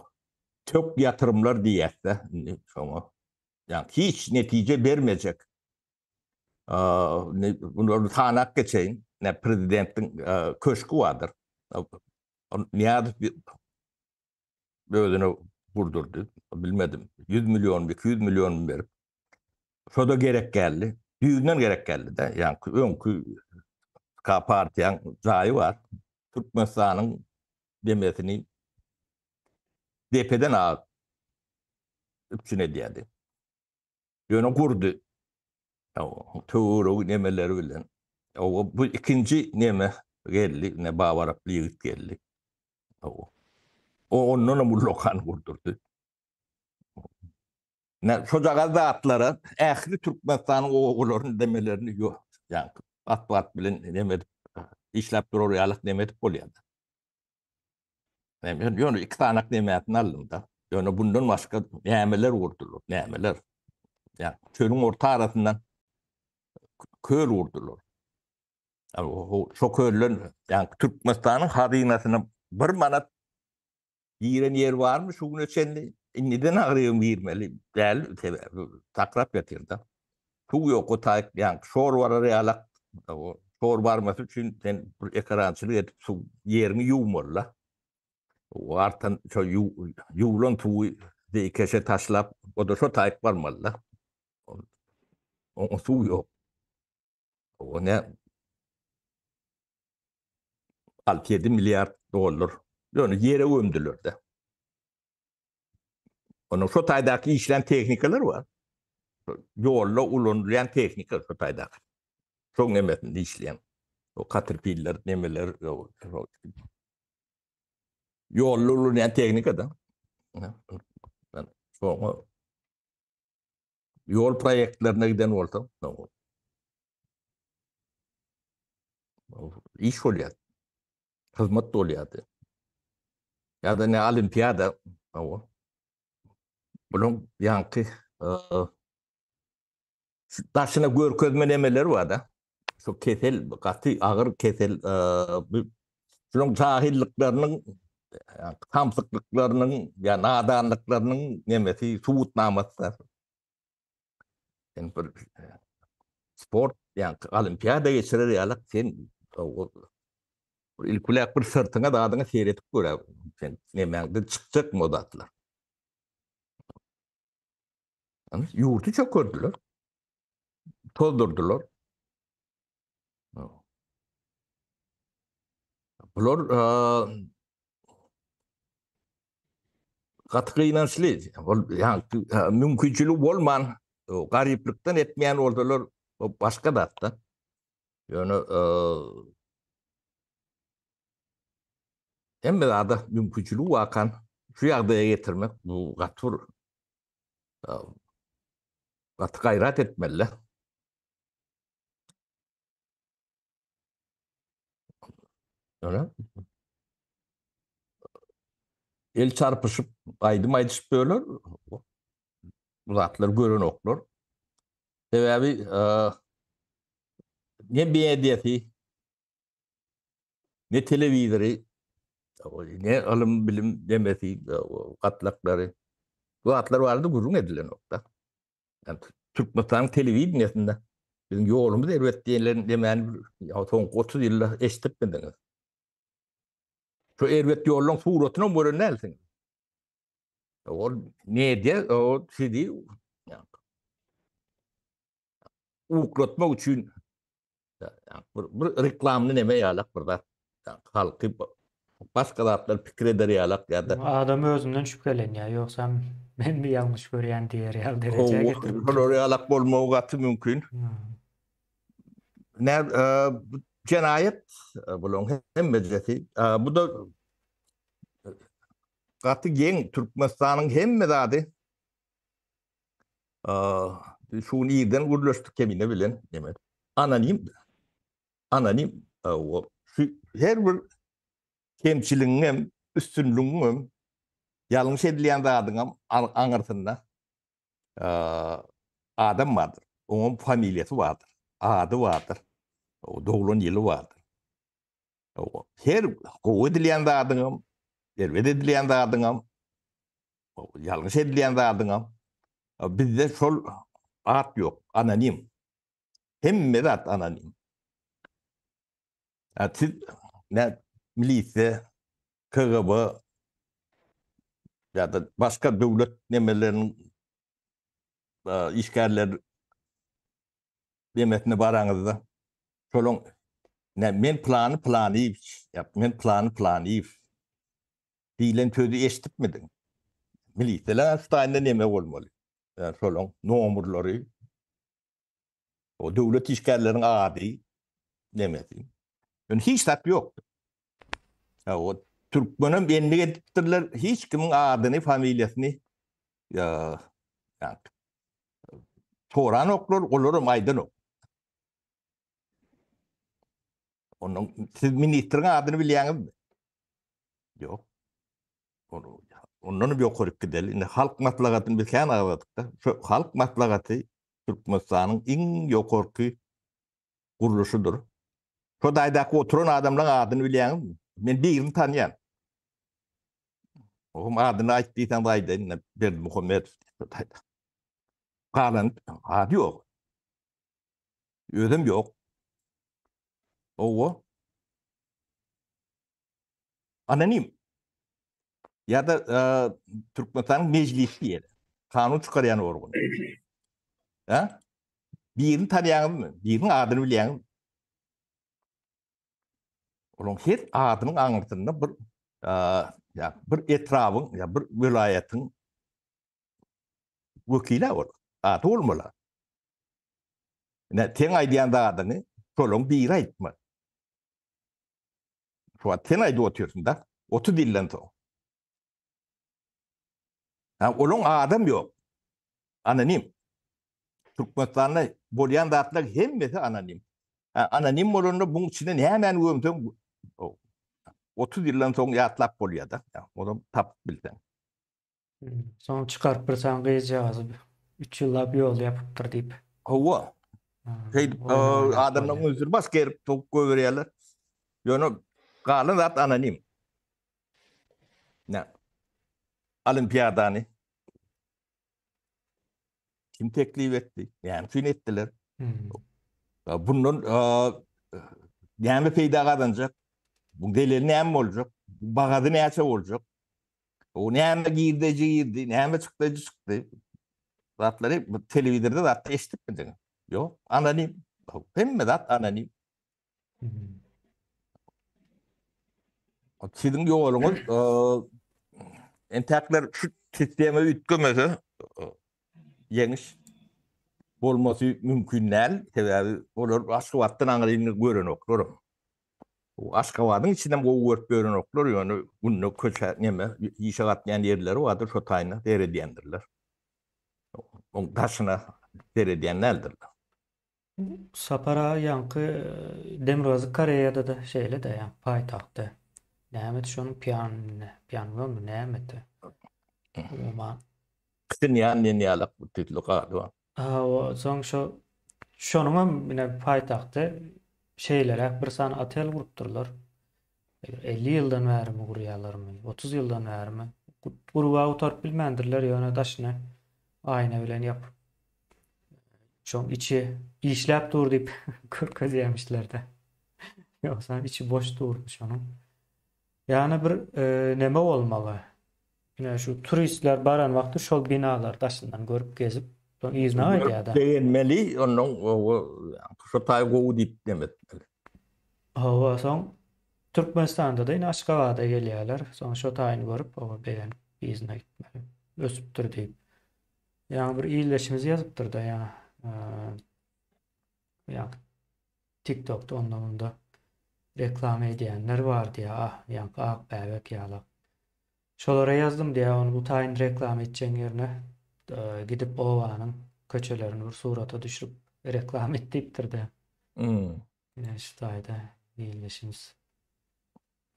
tök ýatyrymlar diýýäs-de indi şoňa. Ýa-ki hiç netije bermejek. Bulary sanap geçeýin. Ne prezidentiň köşgi bardyr. Nyýazow özüne gurdurdy. Bilmedim. 100 million, 200 million berip. Şo-da gerek geldi. Düýbünden gerek geldi-de. Ýaňky öňki K partiýaň jaýy bar. Türkmenistanyň demesini depeden agyp üpjün edýärdi. Ýöne gurdy. Töweregi nemeleri bilen. Bu ikinji neme geldi. Ne babaraply ýigit geldi. O ondan hem ullakan gurdurdy. Ne şojagaz zatlara ähli Türkmenistanyň obalaryny demelerini ýok. Ýa at-bat bilen neme edip işläp durar ýalyk neme edip bolýar. Men ýöne iki sanak nemäsini aldym da. Ýöne bundan başga nämeler gurdular, nämeler. Ýa çölüň orta arasyndan köl gurdular. Şo kölden, ýagny Türkmenistanyň hazynasyna bir manat giren ýer barmy şu güne çenli? Indiden agrybam girmeli däl, sebäbi saklap ýatyr-da. Suw ýok, o taýyk, ýagny şor barar ýalak, şor barmasy üçin sen bir ekerançylyk edip suw ýeriňi ýuwmaly-da. O artan şo ýuwlan suwy zeýkeşe taşlap, o-da şo taýyk barmaly-da. Oňa suw ýok. O ne? 6-7 milliard dollar. Ýöne ýere gömdüler-de. Onuň şo taýdaky işlän tehnikalar bar. Ýolda ulanylýan tehnika şo taýdaky. Şoň nemesinde işleýän. O katerpiller, nemeler, ýolda ulanylýan tehnika-da. Şoňa ýol proýektlerine giden bolsaň, iş bolýar. Hyzmat bolýardy. Ýa-da ne olimpiada, hawa. Bunuň ýaňky daşyna görkezme nemeler bar-da. Şu kesel gaty agyr kesel, bu şunuň jahyllyklarynyň, samsyklyklarynyň ýa nadanlyklarynyň nemesi subutnamasy. Sen bir sport, ýa olimpiada geçirer ýaly sen ilki bilen bir syrtyňa zadyňa seredip gör. Sen nemäňden çykjakmy o zatlar? Ýurdy çökerdiler. Tozdurdylar. Bular gaty gynançly. Ol ýa mümkinçiligi bolman garyplykdan etmeýän bolsalar o başga zatda. Ýöne hemme zada mümkinçiligi barkan şu ýagdaýa getirmek bu gaty bir gaty gaýrat etmeli. Öyle. El çarpyşyp, aýdym aýdyşyp böler. Bu zatlar görenoklar. Sebäbi e, ne mediasy, ne telewizory, ne ylym bilim demesi, gatlaklary. Bu zatlar barada gürrüň edilenok da. Yani Türkmenistanyň telewideniýesinde biziň ýolumyz erbet diýlen demäni soňky 30 ýylda eşidipmidiňiz? Şu erbet ýollaryň suratyny hem gören dälsiňiz. Ol media o sizi uklatmak üçin bir, bir reklamly neme ýalak bir zat. Halky başga zatlar pikir eder ýalak ýa-da Adam özünden şübhelenýär, ýogsam menmi ýalňyş görýän diýer ýaly derejä getirip. Olar ýalak bolmagy gaty mümkin. Ne jenaýat bularyň hemmejesi. Bu da gaty geň Türkmenistanyň hemme zady Şu gün irden gürleşdik Kemine bilen, neme. Anonim. Anonim. O şu her bir kemçiligiň hem, üstünligiň hem, ýalňyş edilýän zadyň hem aňyrsynda adam bardyr. Onuň familiýasy bardyr, ady bardyr, doglan ýyly bardyr. Her gowy edilýän zadyň hem, erbet edilýän zadyň hem Ýalňyş edilýän zadyňam bizde şol at ýok, anonim. Hemme zat anonim. Ha siz ne milisiýa, KGB ýa-da başga döwlet nemeleriniň işgärler demesine baraňyzda şolaň ne men plany planyýewiç, ýa men plany planyýew Diýlen sözi eşidipmidiň? Milisiýalar şu taýynda neme bolmaly? Ýa şolaň nomurlary, o döwlet işgärleriniň ady nemesi. Ýöne hiç zat ýok. Ýa o türkmenem endik edipdirler, hiç kimiň adyny, familiýasyny ýa ýa soranoklar, olaram aýdanok. Ondan siz ministriň adyny bilýäňizmi? Ýok. Ondan hem ýokaryk gideli. Indi halk maslahatyny biz kän agzadyk-da. Şu halk maslahaty Türkmenistanyň iň ýokarky gurluşydyr. Şo daýdaky oturan adamlaryň adyny bilýäňizmi? Men birini tanýan. Oňam adyny aýt diýseň aýdaýyn, Berdimuhamedow. Galan ady ýok. Özem ýok. Owa. Anonim. Ýa-da e, Türkmenistanyň mejlisi diýeli. Kanun çykarýan organ. Ha? Birini tanýaňyzmy? Biriniň adyny bilýäňizmi? Onuň her adynyň aňyrsynda bir e, ýa bir etrabyň ýa bir welaýatyň wekili ol. Ady bolmaly. Ine, seň aýdýan zadyňy şolaň biri aýtmaz. Şu wagt sen aýdyp otyrsyň-da, 30 ýyldan soň. Ha, olaň adam ýok. Anonim. Türkmenistanda bolýan zatlar hemmesi anonim. Ha, anonim bolanda buň içine nämäni gömseň 30 ýyldan soň ýatlap bolýar-da. Ony tapyp bilseň. Soň çykaryp bir sany gyzjagazy 3 ýyllap ýol ýapypdyr diýip. Hawa. Şeýdip adamlaryň ünsüni başga ýere sowup goýberýärler. Ýöne galan zat anonim. Nä? Olimpiadany kim teklip etdi? Näme üçin etdiler? Hmm. Bundan näme peýda gazanjak? Bu zeleli näme boljak? Bagazy näçe boljak? O näme girdeji girdi, näme çykdajy çykdy? Zatlary bu telewizorda zatda eşidip bildiň. Ýok, anonim. Hemme zat anonim. Siziň ýoluňyz entäkler şu sistema üýtgemese ýeňiş bolmasy mümkin däl. Sebäbi olar Aşgabatdan aňryny görenoklar. Aşgabadyň içinem gowy görüp ýörenoklar, ýöne günde köçe neme işe gatnaýan ýerleri bardyr, şo taýyna seredýändirler. Oň daşyna seredýän däldirler. Sapar aga ýaňky Demirgazyk Koreýada-da şeýle-de ýaňky paýtagtda. Nämedi şonuň Pýan Pýangonmy nämedi? Umuman. Phenýan diýen ýalak bir tüýsli ady bar. Hawa, soň şo şonuňam ine paýtagty şeýleräk bir sany otel gurupdyrlar. 50 ýyldan bärimi gurýarlarmy, 30 ýyldan bärimi? Guruba gutaryp bilmändirler, ýöne daşyny aýna bilen ýapyp Şoň içi işläp dur diýip görkezýämişler-de. Ýogsa içi boş durmuş onuň. Ýagny bir e, neme bolmaly. Ine şu turistler baran wagty şol binalary daşyndan görüp gezip, soň yzyna gaýdýar-da. Begenmeli, ondan şo taý gowy diýip neme etmeli. Hawa, soň Türkmenistanda-da ine Aşgabada gelýärler. Soň şo taýyny görüp, oba begenip yzyna gitmeli. Ösüpdir diýip. Ýaňy bir ildeşimiz ýazypdyr-da ýa ýa TikTokda onda munda reklama edýänler bar diýýär. Ah, ýaňky ak bäbek ýalak. Şolara ýazdym diýýär, ony bu taýyn reklama etjegiň ýerine gidip obanyň köçelerini bir surata düşürip reklama et diýipdir-de. Hmm. Ine şu taýda ildeşimiz.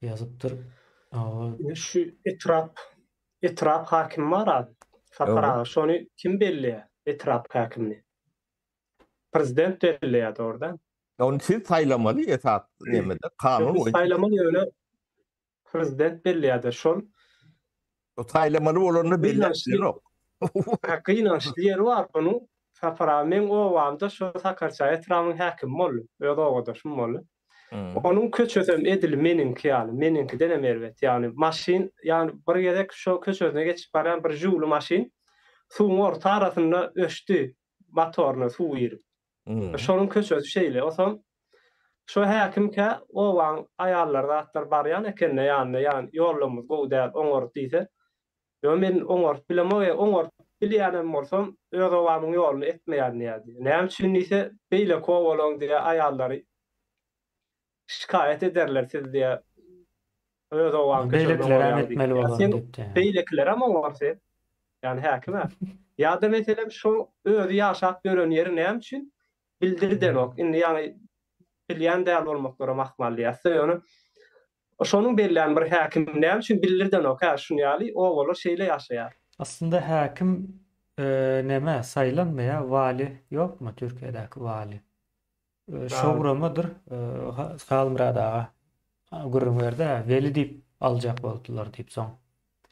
Ýazypdyr. Indi şu etrap etrap hakimi bar a Sapar aga şony kim belleýär etrap häkimini? Prezident belleýär dogry däl? Ony siz saýlamaly esas nemede kanun boýunça. Saýlamaly ýöne prezident belleýärde şol. Saýlamaly bolanda belläp bilenok. Gynançly ýeri bar bunuň Sapar aga meň obamda şo Sakarçaý etrabynyň häkimi boldy. Öz obadaşym boldy. Onuň köçesem edil meniňki ýaly, meniňkidenem erbet. Ýagny maşyn, ýagny bir gezek şo köçesine geçip barýan bir žiguli maşyn suwuň orta arasynda öçdi, motoryna suw girip. Şonuň köçesi şeýle. Otam şo häkimkä obaň aýallary zatlar barýan ekende ýanyna, ýagny ýollarymyz gowy däl, oňar diýse, Ýok, men oňaryp bilemok, eger oňaryp bilýänem bolsam, öz obamyň ýoluny etmeýän diýýärdi. Näme üçin diýse, beýleki obalaryň diýýär aýallary şikaýat ederler siz diýýär, öz obaň köçesini Beýlekilerem oňarýaň diýip. etmeli Ýa bolar sen diýipdi. beýlekilerem oňar sen. Ýagny häkim-ä. Ýa-da meselem şo özi ýaşap ýören ýeri näme üçin bildirdenok. Indi ýaňy bilýän däl bolmaklaram ahmal diýýäs-de ýöne Şonuň bellän bir häkim näme üçin bildirdenok hä şun ýaly obalar şeýle ýaşaýar. Aslynda häkim neme saýlanmaýar wali ýokmy Türkiýedäki wali şo guramadyr Halmyrat aga gürrüň berdi hä weli diýip aljak boldular diýip soň.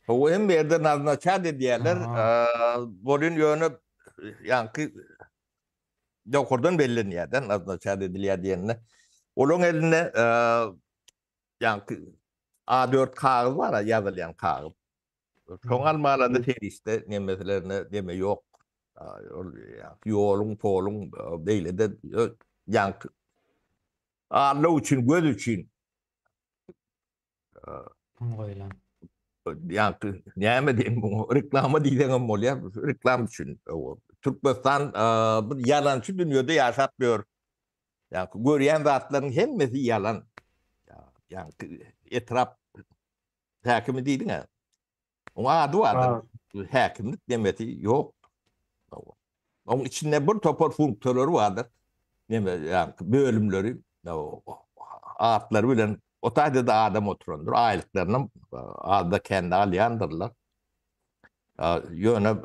Hawa hemme ýerde naznaçat edýärler bolýan ýöne ýaňky ýokardan bellenýär-de naznaçat edilýär diýende olaň elinde ýaňky A4 kagyz bar, ýazylýan kagyz. Şoň almalada serişde nemeselerine neme ýok. Ol ýoluň, poluň beýle-de ýaňky almak üçin, göz üçin goýlan. Ýaňky näme diýen muňa reklama diýseňem bolýar, reklama üçin. Türkmenistan bir ýalançy dünýede ýaşap ýör. Ýaňky görýän zatlaryň hemmesi ýalan. Ýaňky etrap häkimi diýdiň-ä. Oň ady bardyr. häkimlik nemesi ýok. Oň içinde bir topar funksiýalary bardyr. Neme, ýa bölümleri, atlary bilen o taýda-da adam oturandyr. Aýlyklaryny azda kände alýandyrlar. Ýöne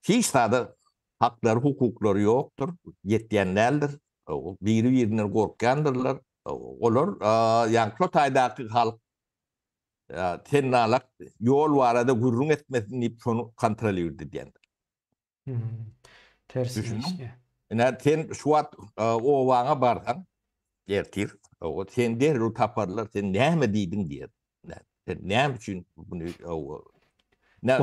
hiç zada haklary, hukuklary ýokdur, ýetýän däldir. Biri-birinden gorkýandyrlar. Olar ýaňky şo taýdaky halk sennalak ýol barada gürrüň etmesin diýip şony kontrolirdi edýändir. Tersine işleýär. Ine sen şu wagt obaňa barsaň ertir, sen derrew taparlar, sen näme diýdiň diýer. Sen näme üçin buny Ne,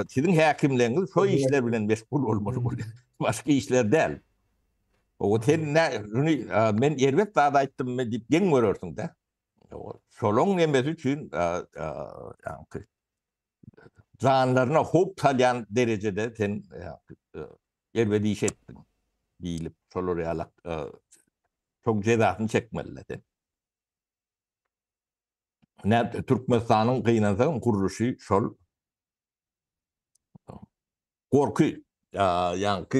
siziň häkimleriňiz şo işler bilen meşgul bolmaly bolýar. Başga işler däl. O sen ne, şuny men erbet zat aýtdymmy diýip geň görersiň-de. Şolaň nemesi üçin ýaňky janlaryna howp salýan derejede sen erbet iş etdiň diýlip şolar ýaly şoň jezasyny çekmeli sen. Ne Türkmenistanyň gynansagam gurluşy şol gorky ýaňky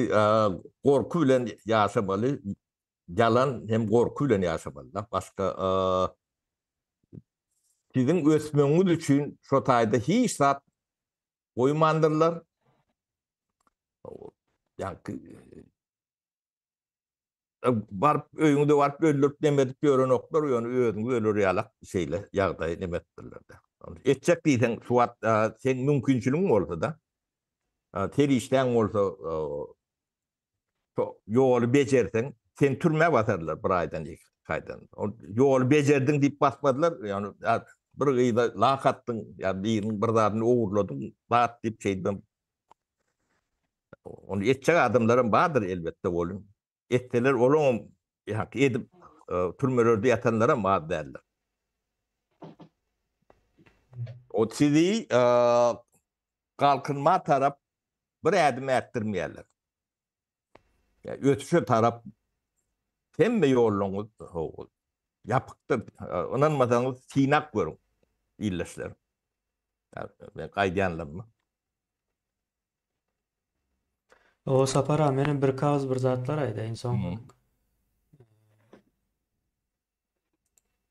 gorky bilen ýaşamaly ýalan hem gorky bilen ýaşamaly başga siziň ösmegiňiz üçin şo taýda hiç zat goýmandyrlar ýaňky baryp öýüňize baryp öldürip neme edip ýörenoklar ýöne özüňiz öler ýalak şeýle ýagdaý neme etdirler-de. Etjek diýseň şu wagt seň mümkinçiligiň bolsa-da serişdäň bolsa şo ýoly bejerseň seni türmä basarlar bir aýdan iki aýdan. Ýoly bejerdiň diýip basmazlar ýöne bir gyza lak atdyň ýa biriniň bir zadyny ogurladyň zat diýip şeýdibem Ony etjek adamlaram bardyr elbetde welin, etseler olaňam ýa edip türmelerde ýatanlaram az däldir. O sizi galkynma tarap bir ädim ätdirmeýärler. Ýa ösüşe tarap hemme ýollaryňyz ýapykdyr. Ynanmasaňyz synap görüň ildeşler. Men gaýdýanlarymy. O Sapar aga menem bir kagyz bir zatlar aýdaýyn soň.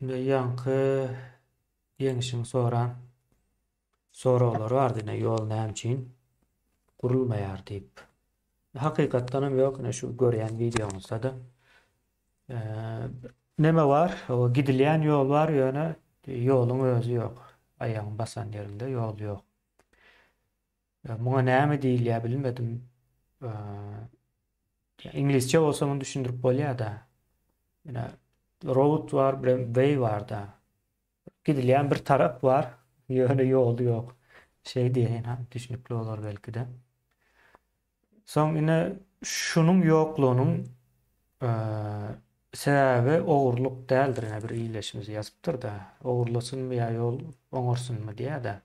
Indi ýaňky ýeňişiň soran soraglary bardy ine ýol näme üçin gurulmaýar diýip. Hakykatdan hem ýok ine şu görýän wideoňyzda-da. Neme bar? O gidilýän ýol bar ýöne ýoluň özi ýok. Aýagyň basan ýerinde ýol ýok. Muňa näme diýilýär bilmedim. Iňlisçe bolsa muny düşündirip bolýar-da. Ine road bar, bir way bar-da. Gidilýän bir tarap bar, ýöne ýoly ýok. Şeý diýeýin, ha, düşünikli bolar belki-de. Soň ine şunuň ýoklugynyň sebäbi ogurlyk däldir, ine bir ildeşimiz ýazypdyr-da. Ogurlasynmy ýa ýol oňarsynmy diýýär-de.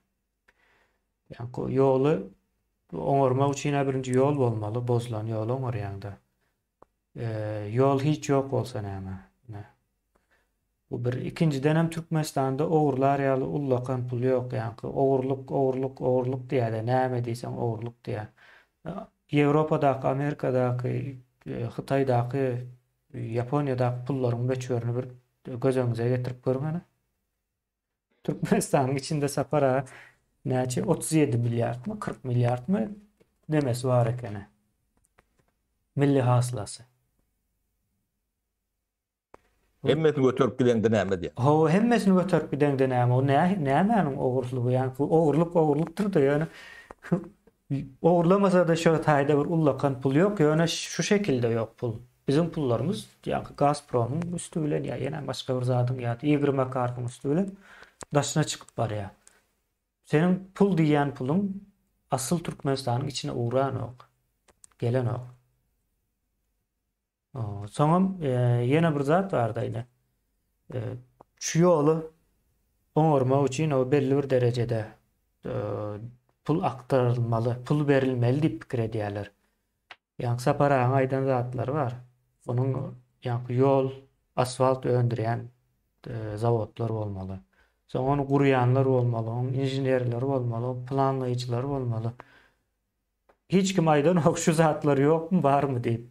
Ýaňky ýoly oňarmak üçin-ä birinji ýol bolmaly, bozulan ýoly oňarýaň-da. Ýol hiç ýok bolsa näme? Ine. Bu bir. Ikinjidenem Türkmenistanda ogurlar ýaly ullakan pul ýok. Ýaňky ogurlyk, ogurlyk, ogurlyk diýýär-de, näme diýseň ogurlyk diýýär. Ýewropadaky, Amerikadaky, Hytaýdaky, Ýaponiýadaky pullaryň möçberini bir göz öňüňize getirip görüň hany. Türkmenistanyň içinde Sapar aga näçe 37 milliardmy 40 milliardmy nemesi bar ekeni. Milli hasylasy. Hemmesini göterip gideňde näme diýýär? Hawa, hemmesini göterip gideňde näme? O nä nämäniň ogurlygy? Ýagny ogurlyk ogurlykdyr-da, ýöne ogurlamasa-da şo taýda bir ullakan pul ýok, ýöne şu şekilde ýok pul. Biziň pullarymyz ýaňky Gazpromyň üsti bilen ýa ýene başga bir zadyň ýa Igor Makarowyň üsti bilen daşyna çykyp barýar. Seniň pul diýýän puluň asyl Türkmenistanyň içine ugranok. Gelenok. Soňam ýene bir zat barda ine. Şu ýoly oňarmak üçin o belli bir derejede pul aktarylmaly, pul berilmeli diýip pikir edýärler. Ýaňky Sapar agaň aýdan zatlary bar. Onuň ýaňky ýol, asfalt öndürýän zawodlar bolmaly. Soň ony gurýanlar bolmaly, onuň inženerleri bolmaly, planlaýjylary bolmaly. Hiç kim aýdanok şu zatlar ýokmy barmy diýip.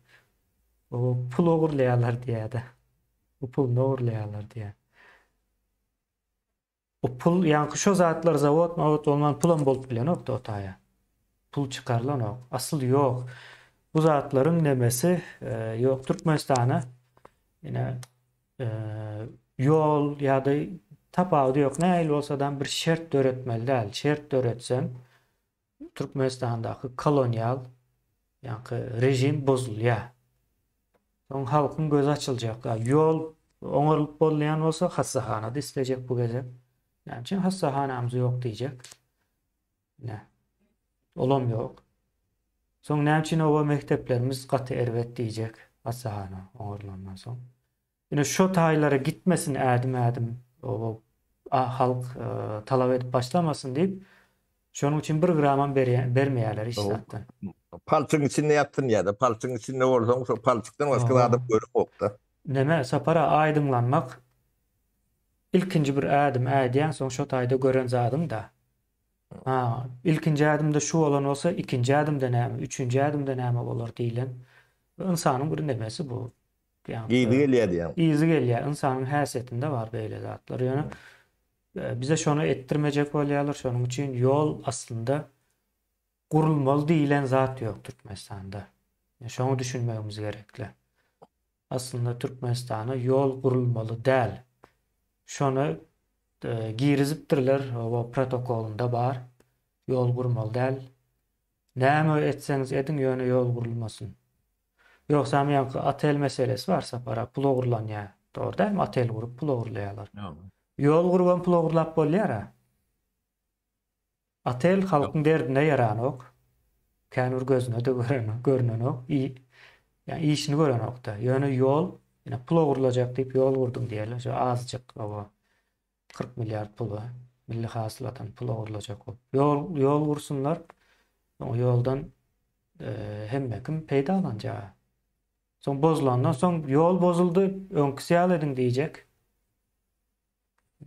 O pul ogurlaýarlar diýýär-de. Bu puluny ogurlaýarlar diýýär. O pul ýaňky şo zatlar zawod mawod bolman pulam bolup bilenokdy o taýa. Pul çykarylanok. Asyl ýok. Bu zatlaryň nemesi ýok. Türkmenistana ine ýol ýa-da tapawudy ýok. Nähili bolsadam bir şert döretmeli däl. Şert döretseň Türkmenistandaky kolonial ýaňky režim bozulýar. Soň halkyň gözi açyljak. Ýol oňarylyp bolýan bolsa hassahana-da islejek bu gezek. Näme üçin hassahanamyz ýok diýjek. Ine. Olam ýok. Soň näme üçin oba mekdeplerimiz gaty erbet diýjek hassahana oňarylandan soň. Ine şo taýlara gitmesin ädim-ädim o halk talap edip başlamasyn diýip, şonuň üçin bir gramam bermeýärler hiç zatdan. Palçygyň içinde ýatsyn ýa-da palçygyň içinde bolsaň şo palçykdan başga zadam göreňokda. Neme Sapar-a aýdyňlanmak ilkinji bir ädim ädýäň soň şo taýda gören zadyň-da. Ha, ilkinji ädimde şu bolan bolsa, ikinji ädimde näme, üçünji ädimde näme bolar diýlen. Ynsanyň bir nemesi bu. Yzy gelýär diýýäň. Yzy gelýär. Ynsanyň häsiýetinde bar beýle zatlar. Ýöne bize şony etdirmejek bolýarlar. Şonuň üçin ýol aslynda gurulmaly diýlen zat ýok Türkmenistanda. Şoňa düşünmegimiz gerekli. Aslynda Türkmenistana ýol gurulmaly däl. Şony girizipdirler, o protokolynda bar. Ýol gurmaly däl. Näme etseňiz ediň, ýöne ýol gurulmasyn. Ýogsam ýaňky otel meselesi bar Sapar aga, pul ogurlanýar. Dogry dälmi? Otel gurup pul ogurlaýarlar. Ýol gurubam pul ogurlap bolýar-a. Otel halkyň derdine ýaranok. Kän bir gözüne-de görnenok. Ýa işini görenok-da. Ýöne ýol, ine pul ogurlajak diýip ýol gurduň diýerler. Şo azajyk oba 40 milliard pula, milli hasyladan pul ogurlajak bolup. Ýol, ýol gursunlar, soň ýoldan e, hemme kim peýdalanjak. Soň bozulandan soň ýol bozuldy, öňküsi ýaly ediň diýjek.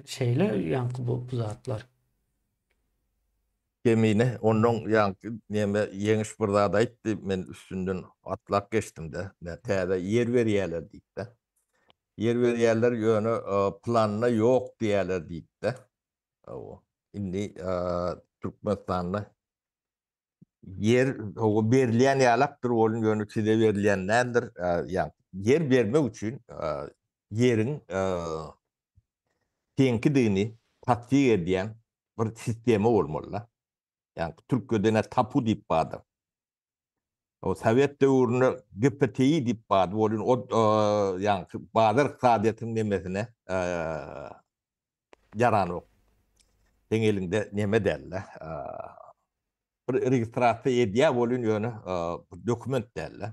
Şeýle ýaňky bu, bu zatlar. Kemine, onnoň ýaňky neme Ýeňiş bir zat aýtdy, men üstünden atlap geçdim-de, täze ýer berýärler diýip-de. Ýer berýärler ýöne planda ýok diýýärler diýipde. Hawa. Indi Türkmenistanda ýer hawa berilýän ýalakdyr bolun ýöne size berilýän däldir. Ýa ýer bermek üçin ýeriň seňkidigini tassyk edýän bir sistema bolmaly-da. Ýa türkçede tapu diýip bardyr. O sowet döwründe GPTI diýip bardy, ol o ýaňky bazar ykdysadyýetiniň nemesine ýaranok. Seň eliňde neme däl-de. Bir registrasiýa edýär bolun ýöne bir dokument däl-de.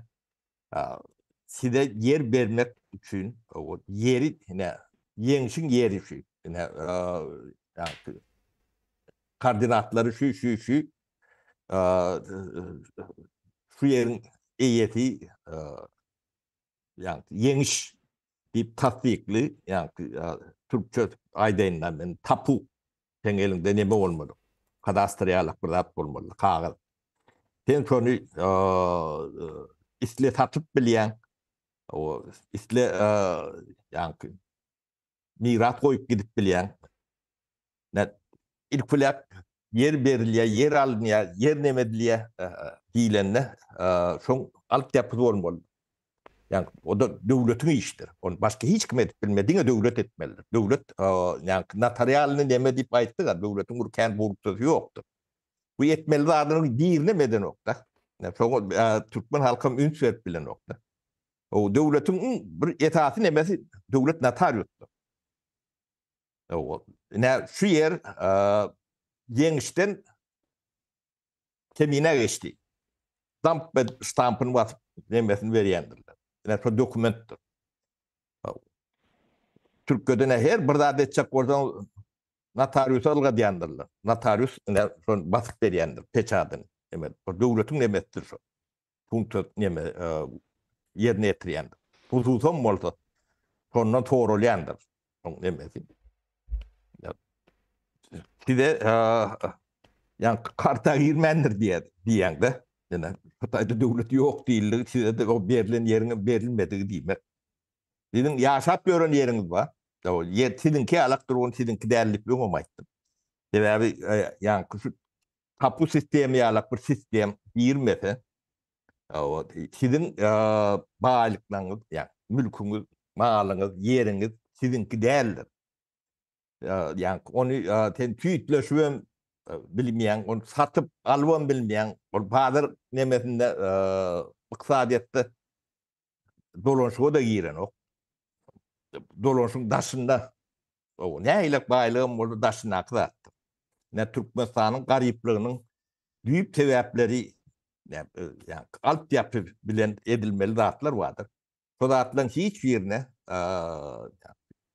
Size ýer bermek üçin o ýeri ine ýeňşiň ýeri şu. Ine ýaňky koordinatlary şu şu şu şu ýeriň eýesi ýagny ýeňiş diýip tassykly ýagny türkçe aýdaýyn men tapu seň eliňde neme bolmaly kadastr ýalak bir zat bolmaly kagyz sen şony isle satyp bilýäň isle ýagny miras goýup gidip bilýäň Ilk bilen ýer berilýär, ýer alynýar, ýer neme edilýär diýlende, şoň altyapysy bolmaly. Ýagny o-da döwletiň işidir. Ony başga hiç kim edip bilmez, diňe döwlet etmelidir. Döwlet, ýagny notarialnyý neme diýip aýtdyk-a, döwletiň bir kän funksiýasy ýokdur. Bu etmeli zadynyň birinem edenok-da. Şoňa türkmen halkam üns berip bilenok-da. O döwletiň iň bir esasy nemesi döwlet notariusdyr. Ine şu ýer ýeňişden kemine geçdi. Stamp ştampyny basyp nemesini berýändirler. Ine şu dokumentdir. Türkiýede ne her bir zat etjek bolsaň notariusa ylgadýandyrlar. Notarius ine şony basyp berýändir peçadyny. Eme bir döwletiň nemesidir şu. Funksiýa neme ýerine ýetirýändir. Hususam bolsa şondan soralýandyr. Oň nemesi. Size ýa karta girmändir diýer diýýäňde. Ýöne Hytaýda döwlet ýok diýildigi size-de o berlen ýeriň berilmedigi diýmek. Siziň ýaşap ýören ýeriňiz bar. O ýer siziňki ýalak dur, ony siziňki däl diýip öňem aýtdym. Sebäbi ýaňky şu tapu sistemi ýalak bir sistem girmese, o siziň baýlyklaryňyz, ýa mülküňiz, malyňyz, ýeriňiz siziňki däldir. Ýa ony sen tüýtleşibem bilmeýäň, ony satyp alybam bilmeýäň. Ol bazar nemesinde ykdysadyýetde dolanyşyga-da girenok. Dolanyşygyň daşynda o nähili baýlygam bolsa daşyndaky zatdyr. Ine Türkmenistanyň garyplygynyň düýp sebäpleri ýa altyapy bilen edilmeli zatlar bardyr. Şo zatlaryň hiç birine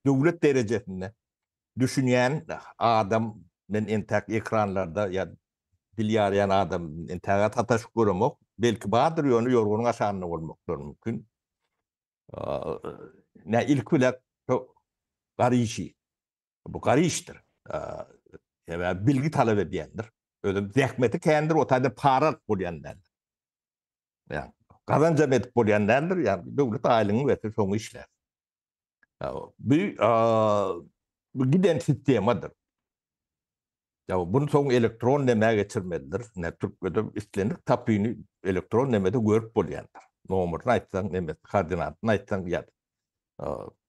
döwlet derejesinde düşünýän adam men entäk ekranlarda ýa dil ýarýan adam entäge sataşyp göremok. Belki bardyr ýöne ýorganyň aşagynda bolmaklary mümkin. Ne ilki bilen şo gar işi. Bu gar işdir. Sebäbi bilgi talap edýändir. Özem zähmeti kändir, o taýda para alyp bolýan däldir. Ýa gazanjam edip bolýan däldir, ýa döwlet aýlygyňy berse şoňa işlär. Bu bu giden sistemadyr. Ýa bunu soň elektron nämä geçirmelidir. Ne Türkiýede islendik tapyny elektron nemede görüp bolýandyr. Nomerini aýtsaň, nemesi koordinatyny aýtsaň ýa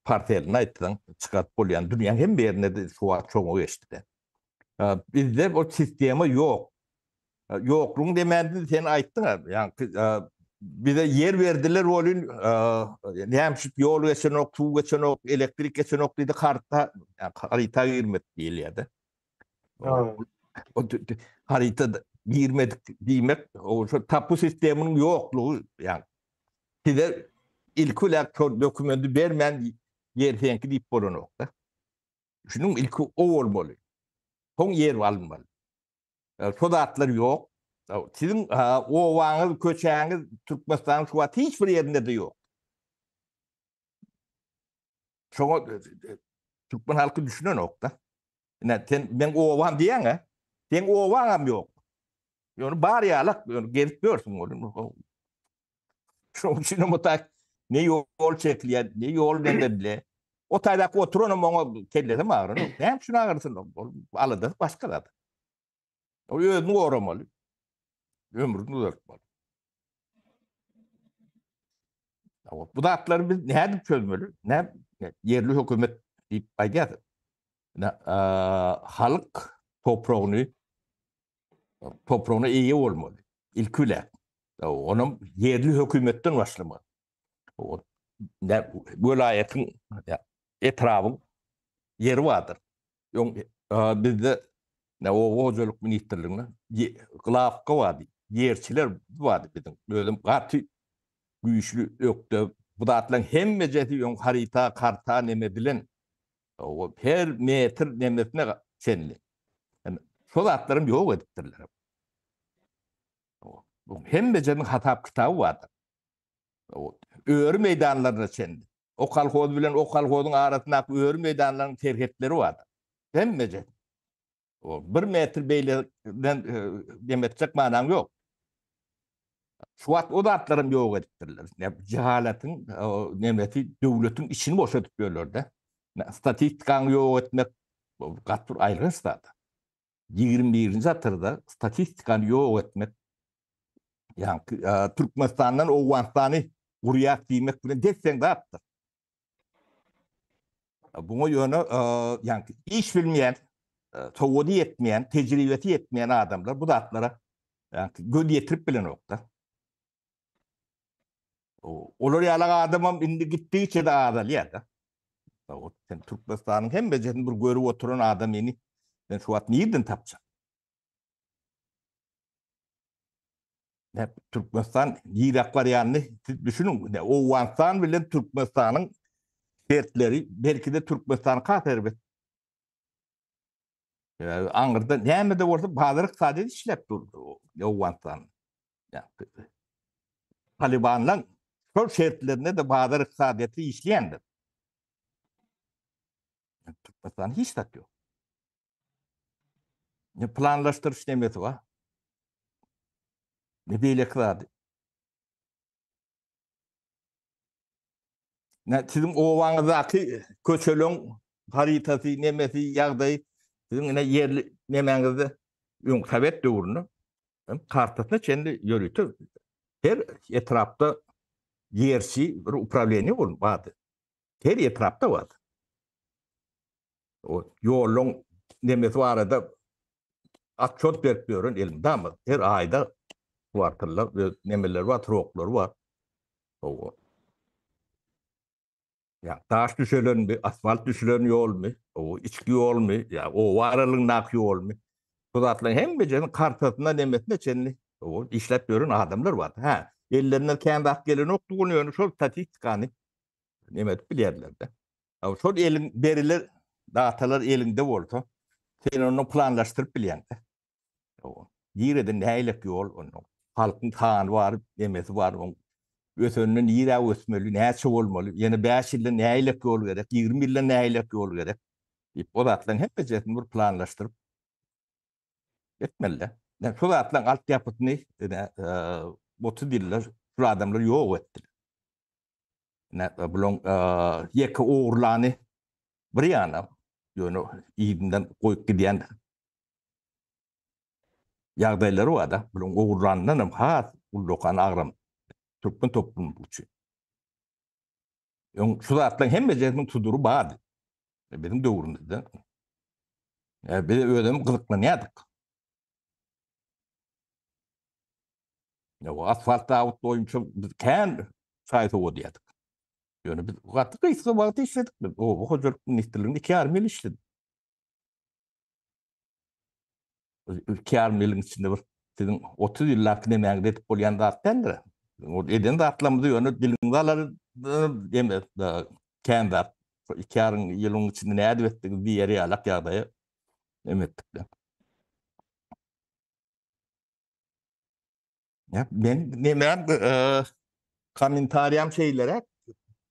parselini aýtsaň çykaryp bolýan. Dünýäň hemme ýerinde de şu wagt şoňa geçdi. Bizde o sistema ýok. Ýoklugyň demändiň sen aýtdyň-a, ýaňky bize ýer berdiler welin, näme üçin ýol geçenok, suw geçenok, elektrik geçenok diýdi, karta, haryta girmedik diýilýär-de. Haryta girmedik diýmek, o şo tapu sisteminiň ýoklugy, ýa size ilki bilen şol dokumenti bermän ýer seňki diýip bolanok-da. Şunuň ilki o bolmaly. Soň ýer alynmaly. Şo zatlar ýok. Siziň obaňyz, köçäňiz Türkmenistanyň şu wagt hiç bir ýerinde-de ýok. Şoňa türkmen halky düşünenok-da. Ine, sen meň obam diýýäň-ä, seň obaňam ýok. Ýöne bar ýalak, ýöne gezip ýörsüň ol. Şonuň üçin hem o taý ne ýol çekilýär, ne ýol bende O taýdaky oturanam oňa kellesem agyranok. Näme üçin agyrsyn? Ol aladasy başga zat. Ol özüni goramaly. Ömrüni uzaltmaly. Bu zatlary biz nädip çözmeli? Nä ýerli hökümet diýip aýdýarys. Halk topragyny topragyna eýe bolmaly. Ilki bilen. Onam ýerli hökümetden başlamaly. Welaýatyň, etrabyň ýeri bardyr. Öň bizde oba hojalyk ministrliginde glawka bardy, ýerçiler bardy biziň. Özüm gaty güýçli, ökde. Bu zatlaryň hemmejesi öň haryta, karta neme bilen her metr nemesine çenli. Şo zatlaram ýok edipdirler. Hemmejeniň hasap kitaby bardyr. Öri meýdanlaryna çenli. O kolhoz bilen o kolhozyň arasyndaky öri meýdanlaryň serhetleri bardyr. Hemmeje. O bir metr beýleden dem etjek manaň ýok. Şu wagt o zatlaram ýok edipdirler. Jehalatyň nemesi döwletiň içini boşadyp ýörler-de. Statistikany ýok etmek gaty bir aýylganç zat. 21-nji asyrda statistikany ýok etmek, ýagny Türkmenistandan Owganystany gurýas diýmek bilen des-deň zatdyr. Buňa ýöne ýagny iş bilmeýän, sowady ýetmeýän, tejribesi ýetmeýän adamlar bu zatlara ýagny göz ýetirip bilenokda. Olar ýaly adamam indi gitdigiçe-de azalýar-da. Sen Türkmenistanyň hemmejesini bir görüp oturan adamyny sen şu wagt nirden tapjak? Ne Türkmenistan nirä barýanyny siz düşüniň. Ne Owganystan bilen Türkmenistanyň şertleri belki-de Türkmenistan has erbet. Sebäbi aňyrda näme-de bolsa bazar ykdysadyýeti işläp dur Owganystan. Talibanlaň şol şertlerinde-de bazar ykdysadyýeti işleýändir. Türkmenistan hiç zat ýok. Ne planlaşdyryş nemesi bar. Ne beýleki zady. Ne siziň obaňyzdaky köçeleň haritasy, nemesi, ýagdaýy siziň ine ýerli nemäňizde öň sowet döwründe kartasyna çenli ýörite her etrapda ýerçi bir uprawleniýe bolup bardy. Her etrapda bardy. O ýoluň nemesi barada atçot berip ýören elmydama her aýda kwartalda öz nemeleri bar, sroklary bar. Hawa. Ýa daş düşelenmi, asfalt düşülen ýolmy, o içki ýolmy, ýa oba aralygyndaky ýolmy? Bu zatlaryň hemmejesiniň kartasyna nemesine çenli o işläp ýören adamlar bar. Hä, ellerinden kän zat gelenokdy, ýöne şol statistikany neme edip bilýärler-de. Şol eliň beriler datalar eliňde bolsa, sen onu planlaşdyryp bilýäň-de. Nirede nähilek ýol onda? Halkyň sany bar, nemesi bar, oň ösende nirä ösmeli, näçe bolmaly, ýene 5 ýylda nähilek ýol gerek, 20 ýylda nähilek ýol gerek diýip, o zatlaryň hemmejesini bir planlaşdyryp etmeli-de. Yani şu zatlaryň altyapysyny ine, 30 ýylda şu adamlar ýok etdiler. Ine, bulaň ýeke ogurlany bir ýana, ýöne yzyndan goýup gidýän ýagdaýlary bar-da. Bulaň ogurlanyndan hem has ullakan agram türkmen toplumy üçin. Öň şu zatlaryň hemmejesiniň tudury bardy. Biziň döwrümizde. Biz özüm gyzyklanýardyk. Ýa asfalt zawod boýunça biz kän çaý sowadýardyk. Ýöne biz gaty gysga wagt işledik biz. Oba hojalyk ministrliginde 2,5 ýyl işledik. 2,5 ýylyň içinde bir siziň 30 ýyllap nemäňizi edip bolýan zat däldir. Ol eden zatlarymyzy ýöne diliňizi alar deme kän zat. 2,5 ýylyň içinde nädip etdiňiz diýer ýalak ýagdaýa neme etdik. Ya men nemem e, kommentariýam şeýleräk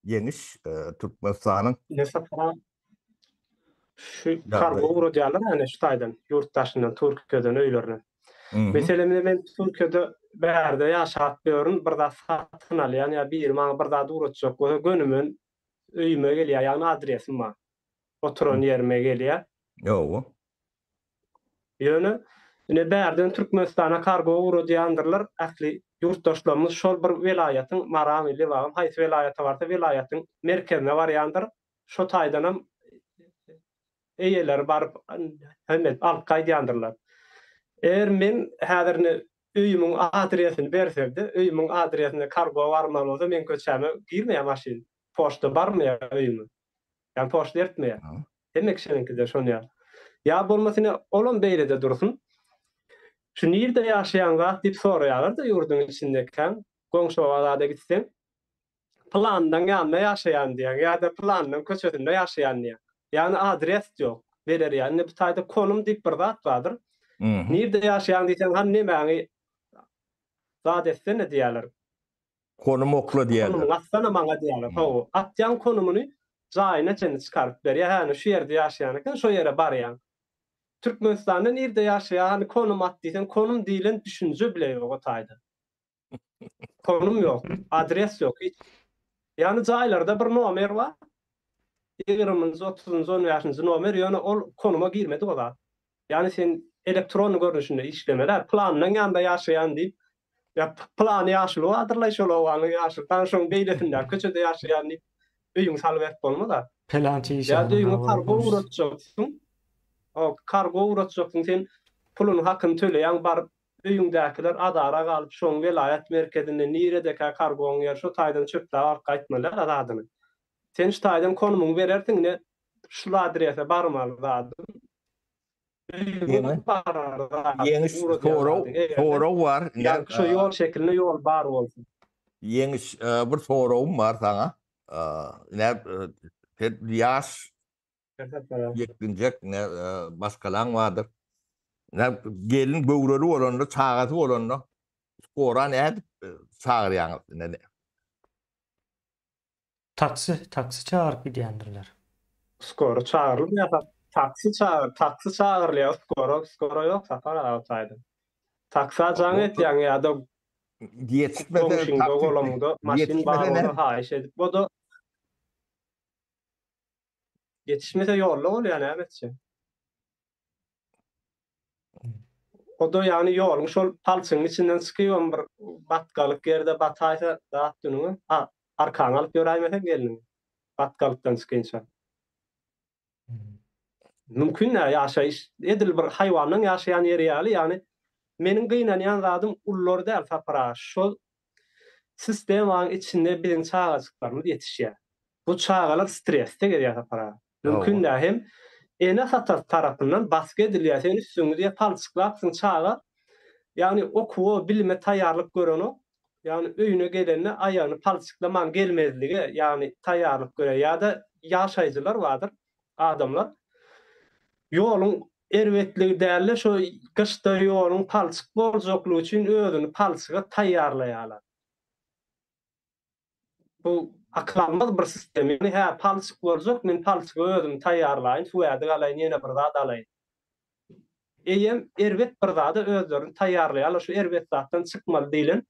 ýeňiş e, Türkmenistanyň Ne sapara şu kargo ugradýarlar ýani şu taýdan ýurt daşyndan Türkiýeden öýlerine. Meselem men Türkiýede bärde ýaşap ýörün bir zat satyn alýan ýa biri maňa bir zat ugratjak bolsa gönümen öýüme gelýär ýagny adresim bar. Oturan ýerime gelýär. Ýowa. Ýöne, ine bärden Türkmenistana kargo ugradýandyrlar, ähli ýurtdaşlarymyz şol bir welaýatyň, Maramy, Lebabam, haýsy welaýata barsa welaýatyň merkezine barýandyr, şo taýdanam eýeleri baryp hem edip alyp gaýdýandyrlar. Eger men häzir ine öýümiň adresini bersemde, öýümiň adresine kargo barmaly bolsa meň köçäme girmeýär maşyn, poçta barmaýar öýüme. Ýagny poçta eltmeýär. Hemme kişiniňkide şon ýaly. Ýa bolmasa ine olam beýlede dursun. Şu nirde ýaşaýaň zat diýip soraýarlar-da ýurduň içindekäň, goňşy oba zada gitseň, pylanynyň ýanynda ýaşaýan diýýäň ýa-da pylanynyň köçesinde ýaşaýan diýýäň. Ýagny adres ýok berer ýaly. Indi bu taýda konum diýip bir zat bardyr. Nirde ýaşaýaň diýseň hany nemäňi zat etsene diýýärler. Konum okla diýerler. Konumyňy atsana maňa diýerler. Hawa, atýaň konumyny jaýyna çenli çykaryp berýär. Häni şu ýerde ýaşaýan eken, şo ýere barýaň. Türkmenistanda nirde ýaşaýar, hany konum at diýseň, konum diýlen düşünje bile ýok o taýda. Konum ýok, adres ýok hiç. Ýagny jaýlarda bir nomer bar. Ýigriminji, otuzynjy, on bäşinji nomer, ýöne ol konuma girmedik o zat. Ýagny sen elektronny görnüşinde işlemeli, pylanynyň ýanynda ýaşaýan diýip, ýa pylany ýaşuly bardyrlaý şol obanyň ýaşuly, hany şoň beýlesindäki köçede ýaşaýan diýip, öýüňi salyberip bolmaz-a. Pylança işe Ýa-da öýüňe kargo ugratjaksyň, kargo ugratjaksyň, sen puluny hakyny töleýäň, baryp öýüňdäkiler azara galyp şoň welaýat merkezinde niredekä kargoň ýeri şo taýdan çöpläp alyp gaýtmalylar zadyny. Sen şu taýdan konumyňy berersiň ine şul adrese barmaly zadym. Öýüňe bararly zadym. Ýeňiş sorag sorag bar. Ýa şo ýol şekilinde ýol bar bolsun. Ýeňiş bir soragym bar saňa. Ine sen ýaş ýetginjek ine maşgalaň bardyr. Ine gelin göwreli bolanda çagasy bolanda skora nädip çagyrýaňyz ine Taksi, taksi çagyryp gidýändirler. Skoro çagyrylmaýar, taksi çagyr, taksi çagyrylýar, skoro, skoro ýok Sapar aga o taýda. Taksa jaň etýäň ýa-da. Ýetişmese Goňşyňda, golamyňda maşyn bar bolsa haýyş edip, o-da ýetişmese ýolda bolýar, näme etjek? O-da ýagny ýoluň şol palçygyň içinden çykybam bir batgalyk ýerde bataýsa zat dünüňe, arkaňa alyp ýöräýmeseň gelniňi batgalykdan çykynça. Mümkin däl ýaşaýyş edil bir haýwanlaň ýaşaýan ýeri ýaly ýagny meniň gynanýan zadym ulular däl Sapar aga şol sistemaň içinde biziň çagajyklarymyz ýetişýär. Bu çagalar stresde gezýär Sapar aga. Mümkin däl hem ene atasy tarapyndan basgy edilýär sen üstüňi diýe palçyklapsyň çaga ýagny okuwa bilime taýýarlyk görenok ýagny öýüne gelende aýagyny palçyklaman gelmezlige ýagny taýýarlyk görýär ýa-da ýaşaýjylar bardyr adamlar ýoluň erbetligi dälde şo gyşda ýoluň palçyk boljaklygy üçin özüni palçyga taýýarlaýarlar. Bu akyl almaz bir sistem. Ýagny hä palçyk boljak men palçyga özümi taýýarlaýyn suwädik alaýyn ýene bir zat alaýyn. Eýýäm erbet bir zada özlerini taýýarlaýarlar şu erbet zatdan çykmaly diýlen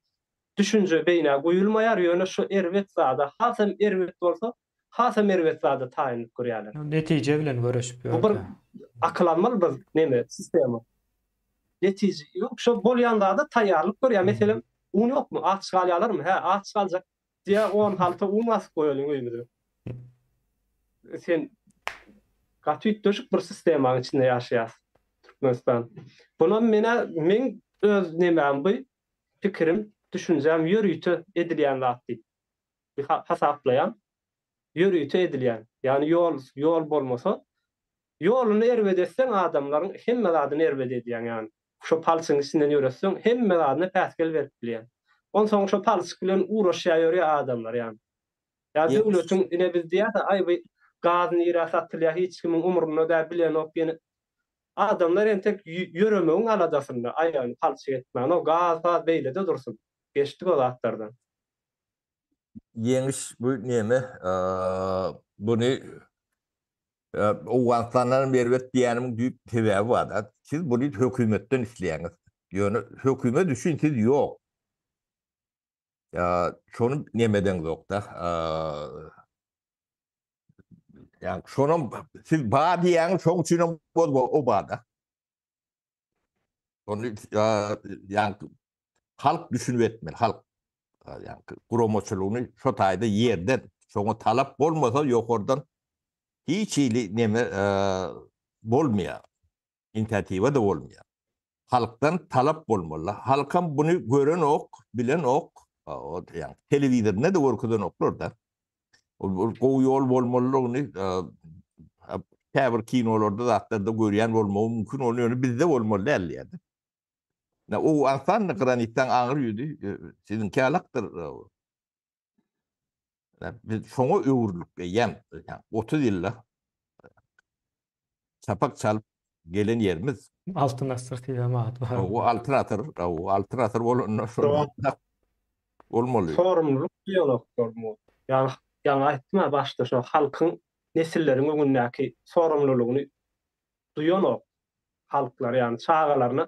düşünje beýnä guýulmaýar ýöne şu erbet zada hasam erbet bolsa hasam erbet zada taýynlyk görýärler. Netije bilen göreşip Bu bir akyl almaz bir neme sistema. Netije ýok şo bolýan zada taýýarlyk görýär meselem un ýokmy aç galýarlarmy hä aç galjak diýýär on halta un basyp goýalyň öýümize. Sen gaty üýtgeşik bir sistemanyň içinde ýaşaýas Türkmenistan. Bunam menä meň öz nemäm bu pikirim düşünjäm ýörite edilýän zat diýip hasaplaýan. Ýörite edilýän. Ýagny ýol ýol bolmasa ýoluny erbet etseň adamlaryň hemme zadyny erbet edýäň ýagny. Şo palçygyň içinden ýöretseň hemme zadyna päsgel berip bilýäň. Onsoň şo palçyk bilen uğraşýar ýörýär adamlar ýagny. Ýa döwletiň ine biz diýýäs aý bu gaz nirä satylýar hiç kimiň umrunda däl bilenok ýene adamlar entek ýöremegiň aladasynda aýagyny palçyk etmän o gaz paz beýlede dursun geçdik o zatlardan. Ýeňiş bu neme buny Owganystandan hem erbet diýýänimiň düýp sebäbi bar-da. Siz buny hökümetden isleýäňiz. Ýöne hökümet üçin siz ýok. Şony neme edeňzok-da. Ýa şonam siz bar diýýäňiz, şoň üçinem o bar-da. Ony ýa halk düşünip etmeli, halk ýa guramaçylygyny şo taýda ýerden, şoňa talap bolmasa ýokardan hiç hili neme bolmaýar. Inisiatiwa-da bolmaýar. Halkdan talap bolmaly. Halkam buny görenok, bilenok, ýa telewizorynda-da görkezenoklar-da. Ol gowy ýol bolmalydygyny käbir kinolarda zatlarda görýän bolmagy mümkin, ol ýöne bizde bolmaly däl diýýär. Na Owganystan granitden aňry ýüzi siziňki ýalakdyr. Biz şoňa öwrülip eýýäm 30 ýylda çapak çalyp gelen ýerimiz. Altyn asyr diýen at bar. O altyn asyr, o altyn asyr bolanda şo bolmaly. Sorumlulyk diýenoklar bu. Ýaňy ýaňy aýtdym-a başda şo halkyň nesilleriň öňündäki sorumlulygyny duýanok halklar ýagny çagalaryna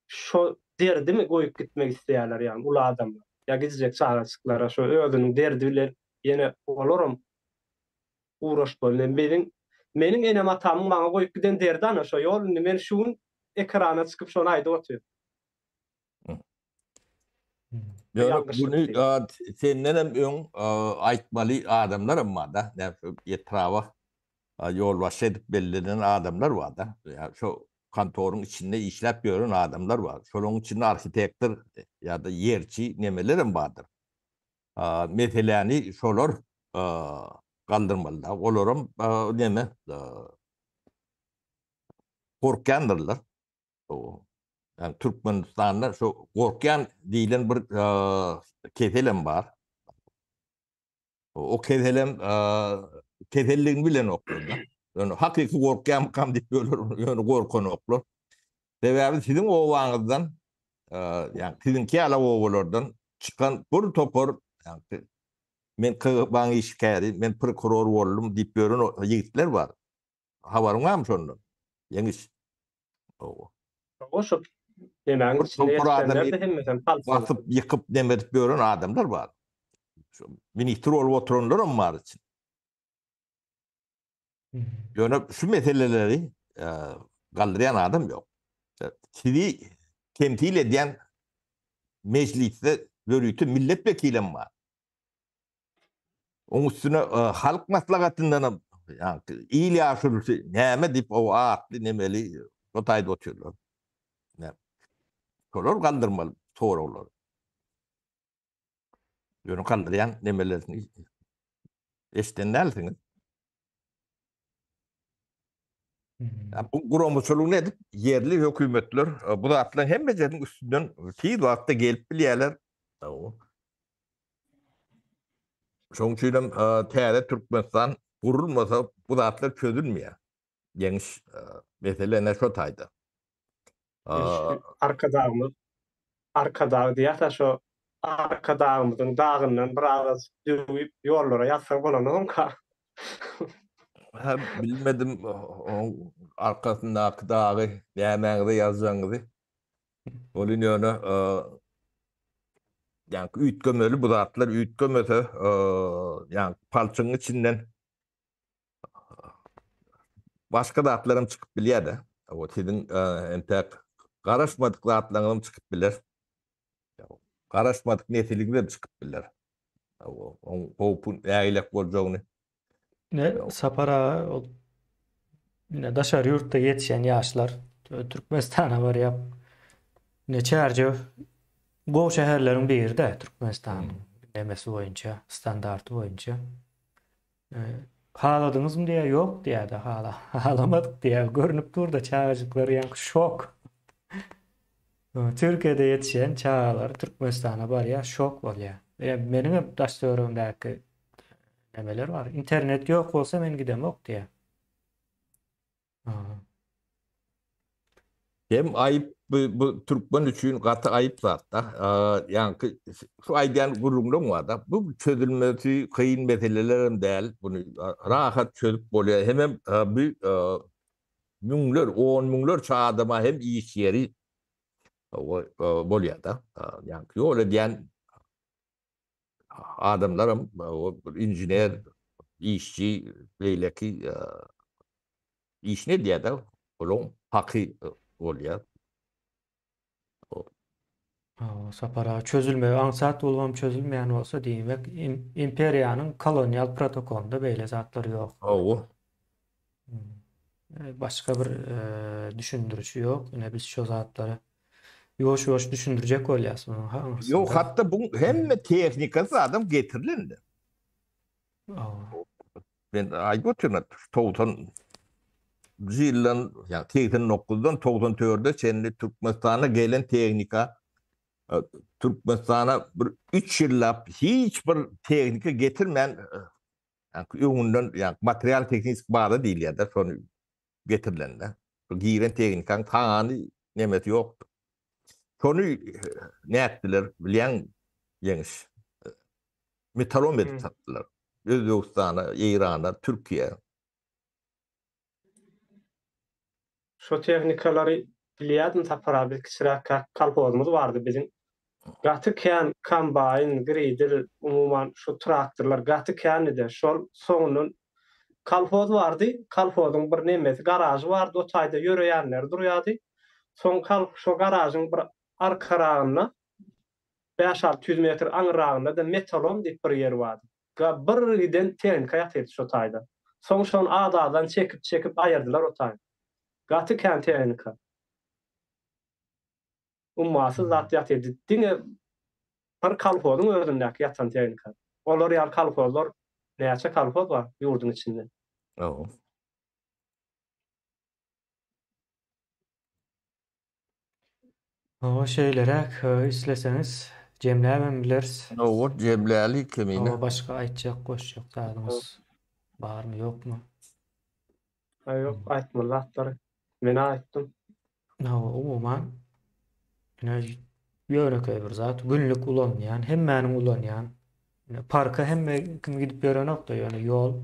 şo derdimi goýup gitmek isleýärler ýagny uly adamlar ýa gidjek çagajyklara şo özüniň derdi bilen ýene olaram uğraşmaly men biziň meniň enem atamyň maňa goýup giden derdi ana şo ýol indi men şu gün ekrana çykyp şony aýdyp otyryn. Ýöne buny senden hem öň aýtmaly adamlar hem bar-da. Etraba ýolbaşçy edip bellenen adamlar bar-da. Şo kontoryň içinde işläp ýören adamlar bar. Şolaryň içinde arhitektor ýa-da ýerçi nemeler hem bardyr. Meseläni şolar galdyrmaly-da. Olaram neme gorkýandyrlar. Yani Türkmenistanda şu gorkýan diýlen bir keselem bar. O keselem keselligini bilenoklar. Ýöne hakyky gorkýanmykam diýip ýörler, ýöne gorkanoklar. Sebäbi siziň obaňyzdan, ýagny siziňki ýaly obalardan çykan bir topar, ýagny men KGB-nyň işgäri, men prokuror boldum diýip ýören ýigitler bar. Habaryň barmy şondan? Ýeňiş. Owa. Şo. Nemäň içinde ýetişenler-de hemmesem palçyk. Basyp, ýykyp, neme edip ýören adamlar bar. Ministr bolup oturanlaram bar içinde. Ýöne şu meseleleri galdyrýan adam ýok. Sizi temsil edýän mejlisde ýörite millet wekilem bar. Oň üstüne halk maslahatyndan hem il ýaşulusy näme diýip o atly nemeli şo taýda otyrlar. Şolar galdyrmaly soraglary. Ýöne galdyrýan nemelerini eşiden dälsiňiz. Bu guramaçylygyny edip ýerli hökümetler bu zatlaryň hemmesiniň üstünden tiz wagtda gelip bilýärler. Şonuň üçin hem täze Türkmenistan gurulmasa bu zatlar çözülmeýär. Ýeňiş mesele ine şo taýda. Arkadagymyz Arkadag diýýär-de şo Arkadagymyzyň dagyndan bir azajyk döwüp ýollara ýazsa bolanokmyka? Hä bilmedim oň arkasyndaky dagy nämäňize ýazjagyňyzy. Welin ýöne ýaňky üýtgemeli bu zatlar üýtgemese ýaňky palçygyň içinden Başga zatlaram çykyp bilýär-de. O siziň entäk garaşmadyk zatlaryňyzam çykyp biler. Garaşmadyk nesiliňizem çykyp biler. Oň howpy nägilek boljagyny. Ne Sapar aga ol ine daşary ýurtda ýetişen ýaşlar Türkmenistana barýar. Ine Çärjew gowy şäherleriň biri-de Türkmenistanyň nemesi boýunça, standarty boýunça. Haladyňyzmy diýýär, ýok diýýär-de, hala, halamadyk diýýär. Görnüp dur-da çagajyklar ýaňky şok. Türkiýede ýetişen çagalar Türkmenistana barýar, şok bolýar. E, meniň hem daş-töweregimdäki nemeler bar. Internet ýok bolsa men gidemok diýýär. Hem aýyp bu, bu türkmen üçin gaty aýyp zatda. Ýaňky şu aýdýan gürrüňleň barda. Bu çözülmesi kyn meseleler hem däl. Buny rahat çözüp bolýar. Hemem bu müňler, on müňlerçe adama hem iş ýeri bolýar-da. Ýaňky ýol edýän adamlaram inžener, işçi, beýleki işini edýär-de, olaryň haky bolýar. Sapar aga, çözülmegi aňsat bolubam çözülmeýän bolsa, diýmek, imperiýanyň kolonial protokolynda beýle zatlar ýok. Hawa. Başga bir düşündirişi ýok. Ine biz şo zatlary ýuwaş-ýuwaş düşündirjek bolýas munuň aňyrsynda. Ýok, hatda bu hemme tehnikasy adam getirilendi. Men aýdyp otyryn, 90 nji ýyldan, ýa 89-dan 94-e çenli Türkmenistana gelen tehnika Türkmenistana bir 3 ýyllap hiç bir tehnika getirmän öňünden ýa material tehnik baza diýilýär-de, şony getirilende. Giren tehnikaň sany nemesi ýokdy. Şony nätdiler bilýäň Ýeňiş? Metalom edip satdylar. Özbegistana, Eýrana, Türkiýä. Şo tehnikalary bilýärdim Sapar abi biz kiçiräkkäk kolhozymyz bardy biziň. Gaty kän kombaýn, grider, umuman şu traktorlar gaty kändide. Şol soňundan kolhoz bardy, kolhozyň bir nemesi garažy bardy, o taýda ýöreýänleri durýardy. Soň kol şo garažyň bir arkaragynda bäş-alty ýüz metr aňyrragynda-da metalom diýip bir ýer bardy. Ga bir giden tehnika ýatyrdy şo taýda. Soň şony az-azdan çekip-çekip aýyrdylar o taýy. Gaty kän tehnika. Ummasyz zat ýatyrdy. Diňe bir kolhozyň özündäki ýatan tehnika. Olar ýaly kolhozlar näçe kolhoz bar ýurduň içinde. Hawa. Hawa şeýleräk isleseňiz jemläbem bileris. Hawa jemläli kemine. Hawa başga aýtjak goşjak zadyňyz barmy ýokmy? Aý ýok aýtmaly zatlary men aýtdym. Hawa umuman ine ýönekeý bir zat günlük ulanylýan hemmäniň ulanýan ine parka hemme kim gidip ýörenokda ýöne ýol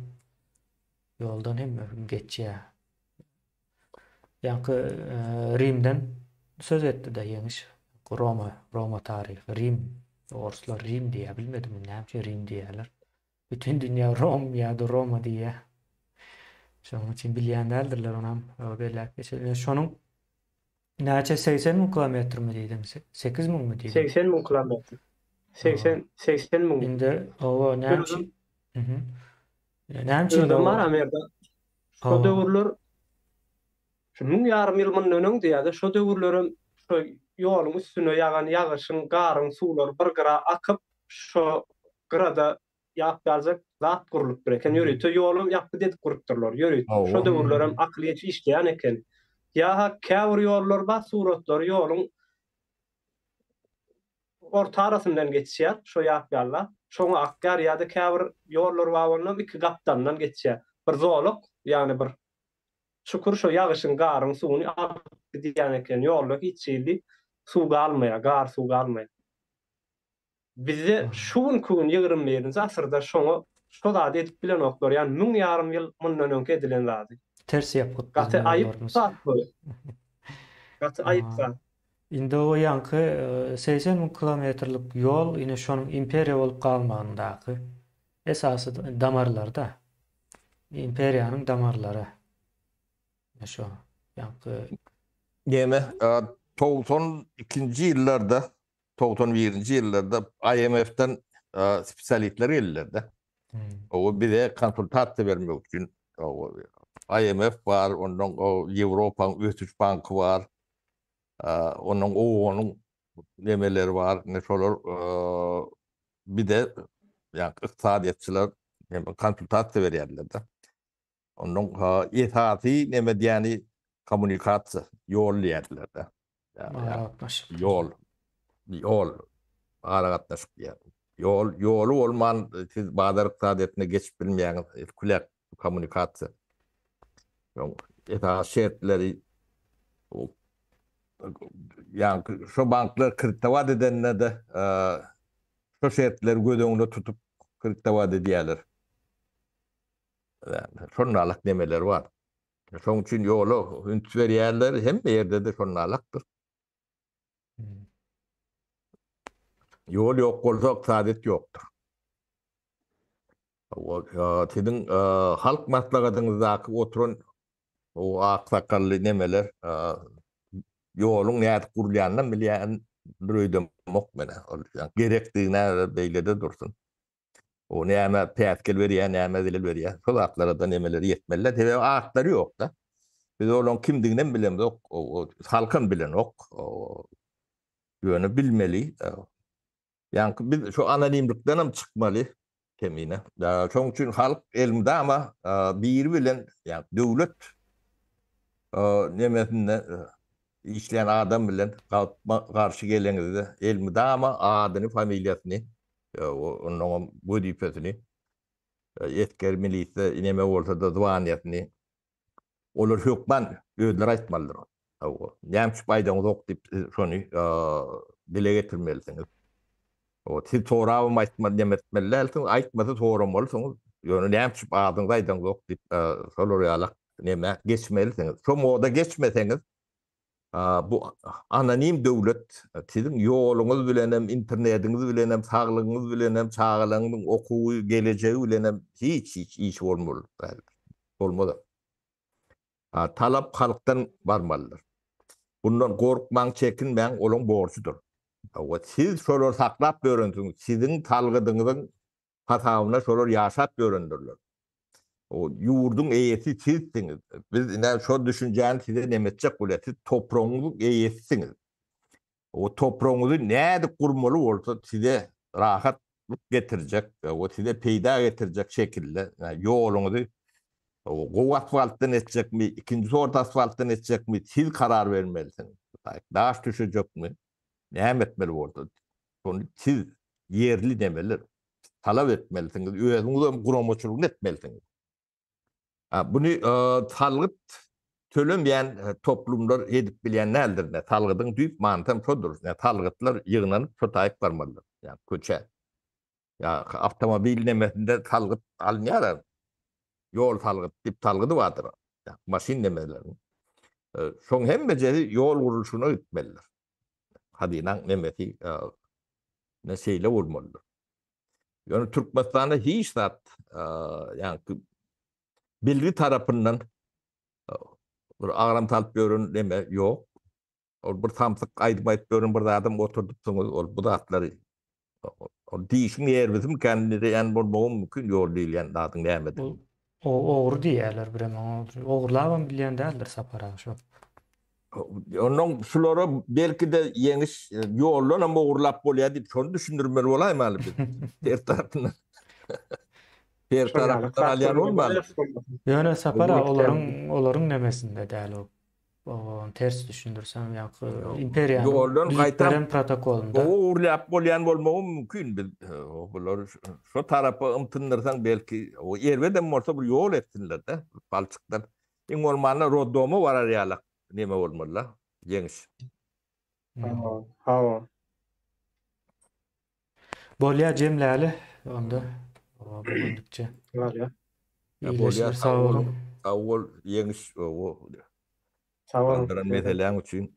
ýoldan hemme kim geçýär. Ýaňky Rimden. söz etdi-de Ýeňiş. Roma, Roma taryhy, Rim. Orslar Rim diýýär, bilmedim näme üçin Rim diýýärler. Bütin dünýä Rom ýa-da Roma diýýär. Şonuň üçin bilýän däldirler onam belläp geçelim. Şonuň näçe 80 müň kilometrmi diýdiň? 8 müňmi diýdiň? 80 müň kilometr. 80 80 müň. Indi owa näme üçin? Mhm. Näme üçin? Özem bar Merdan. Şo döwürler şu müň ýarym ýyl mundan öň diýýär-de, şo döwürlerem şo ýoluň üstüne ýagan ýagyşyň, garyň suwlary bir gyra akyp, şo gyrada ýap ýaljak zat gurlupdyr eken. Ýörite ýolam ýapgyt edip gurupdyrlar. Ýörite. Şo döwürlerem akyl ýetip işleýän eken. Ýa-ha käbir ýollar bar, suratlary ýoluň orta arasyndan geçýär, şo ýap ýalla. Şoňa akýar ýa-da käbir ýollar bar onam iki gapdalyndan geçýär. Bir zolak, ýagny bir çukur şo ýagyşyň, garyň suwuny alyp gidýän eken. Ýolda hiç hili suw galmaýar, gar suw galmaýar. Bizde şu günki gün 21-nji asyrda şoňa şo zady edip bilenoklar, ýagny müň ýarym ýyl mundan öňki edilen zady. Ters ýapgyt Gaty aýyp zat bu. Gaty aýyp zat. Indi o ýaňky 80 müň kilometrlik ýol ine şonuň imperiýa bolup galmagyndaky esasy damarlary-da. Imperiýanyň damarlary. Ine şo ýaňky. Neme, 92-nji ýyllarda, 91-nji ýyllarda IMF-den spesialistler geldiler-de. O bize konsultasiýa bermek üçin IMF bar, ondan Ýewropanyň ösüş banky bar. Onuň owganyň nemeleri bar, ine şolar bize ýa ykdysadyýetçiler hem konsultasiýa berýärler-de. Onuň esasy neme diýýäni kommunikasiýa, ýol diýýärler-de. Aragatnaşyk. Ýol. Ýol. Aragatnaşyk diýýär. Ýol, ýoly bolman siz bazar ykdysadyýetine geçip bilmeýäňiz. Kulak kommunikasiýa. Esasy şertleri ýa şo banklar kreditowat edende-de şo şertleri göz öňünde tutup kreditowat edýärler. Şonalak nemeler bar. Şoň üçin ýola üns berýärler, hemme ýerde-de şonalakdyr. Ýol ýok bolsa ykdysadyýet ýokdur. Siziň halk maslahatyňyzdaky oturan o ak sakally nemeler ýoluň nädip gurulýanynam bilýän bir öýdemok men. Ol gerekdigine beýlede dursun. O näme päsgel berýär, näme zelel berýär. Şol zatlara-da nemeleri ýetmeli. Sebäbi atlary ýok-da. Biz olaryň kimdiginem bilemzok, halkam bilenok. Ýöne bilmeli. Ýaňky biz şu anonimlikden hem çykmaly kemine. Şoň üçin halk elmydama biri bilen, ýa döwlet nemesinde işleýän adam bilen garşy geleňizde elmydama adyny, familiýasyny, onnoňam wezipesini, esger, milisiýa neme bolsa-da zwaniýasyny Olar hökman özleri aýtmalydyr. Hawa, näme üçin aýdaňyzok diýip siz şony dile getirmelisiňiz. Hawa, siz sorabam aýtmaly neme etmeli dälsiňiz, aýtmasa soramalysyňyz. Ýöne näme üçin adyňyzy aýdaňyzok diýip şolar ýalak neme geçmelisiňiz. Şo moda geçmeseňiz bu anonim döwlet siziň ýoluňyz bilenem, internetiňiz bilenem, saglygyňyz bilenem, çagalaryňyzyň okuwy, gelejegi bilenem hiç hiç işi bolmaly däldir. Bolmaz. Talap halkdan barmalydyr. Bundan gorkmaň, çekinmäň, olaň borjudyr. Siz şolary saklap ýörensiňiz, siziň salgydyňyzyň hasabyna şolar ýaşap ýörendirler. O ýurduň eýesi sizsiňiz. Biz ine şo düşünjäni size neme etjek bolýar. Siz topragyňyzyň eýesisiňiz. O topragyňyzy nädip gurmaly bolsa size rahatlyk getirjek, o size peýda getirjek şekilde ýoluňyzy gowy asfaltdan etjekmi, ikinji sort asfaltdan etjekmi, siz karar bermelisiňiz. Daş düşejekmi, näme etmeli bolsa. Şony siz ýerli nemeler talap etmelisiňiz, özüňiz hem guramaçylygyny etmelisiňiz. Buny salgyt tölemeýän toplumlar edip bilýän däldir. Salgydyň düýp manysam şodur. Salgytlar ýygnanyp şo taýyp barmalydyr. Ýa köçä. Ýa awtomobil nemesinde salgyt alynýar. Ýol salgyt diýip salgydy bardyr. Maşyn nemeleriniň. Şoň hemmejesi ýol gurluşygyna gitmelidir. Hazynaň nemesi ne şeýle bolmalydyr. Ýöne Türkmenistanda hiç zat ýaňky bilgi tarapyndan bir agram salyp ýören neme ýok. Ol bir samsyk aýdym aýdyp ýören bir zadam oturdypsyňyz, ol bu zatlary ol dişiň nerwisimikän diýen bolmagam mümkin ýol diýilýän zadyň nämedigini. O ogry diýýärler birem oňa. Ogurlabam bilýän däldir Sapar aga şo. Onnoň şulara belki-de ýeňiş ýoldanam ogurlap bolýar diýip şony düşündirmeli bolaýmaly biz. Ters tarapyndan. Ters tarapyndan alýan bolmaly. Ýöne Sapar aga olaryň olaryň nemesinde däl o. Ony ters düşündirsem ýaňky imperiýanyň Ýoldan düzüp gaýtam beren protokolynda. gowy ogurlap bolýan bolmagam mümkin biz bular şo tarapa ymtyndyrsaň belki o erbedem bolsa bir ýol etsinlerde palçykdan iň bolmanda roddoma barar ýalak neme bolmalyda ýeňiş. Hawa, hawa. Bolýa jemläli onda bu günlükçe. Bolýa. Bolýa sag boluň. Sag bol ýeňiş Sag boluň. Galdyran meseläň üçin.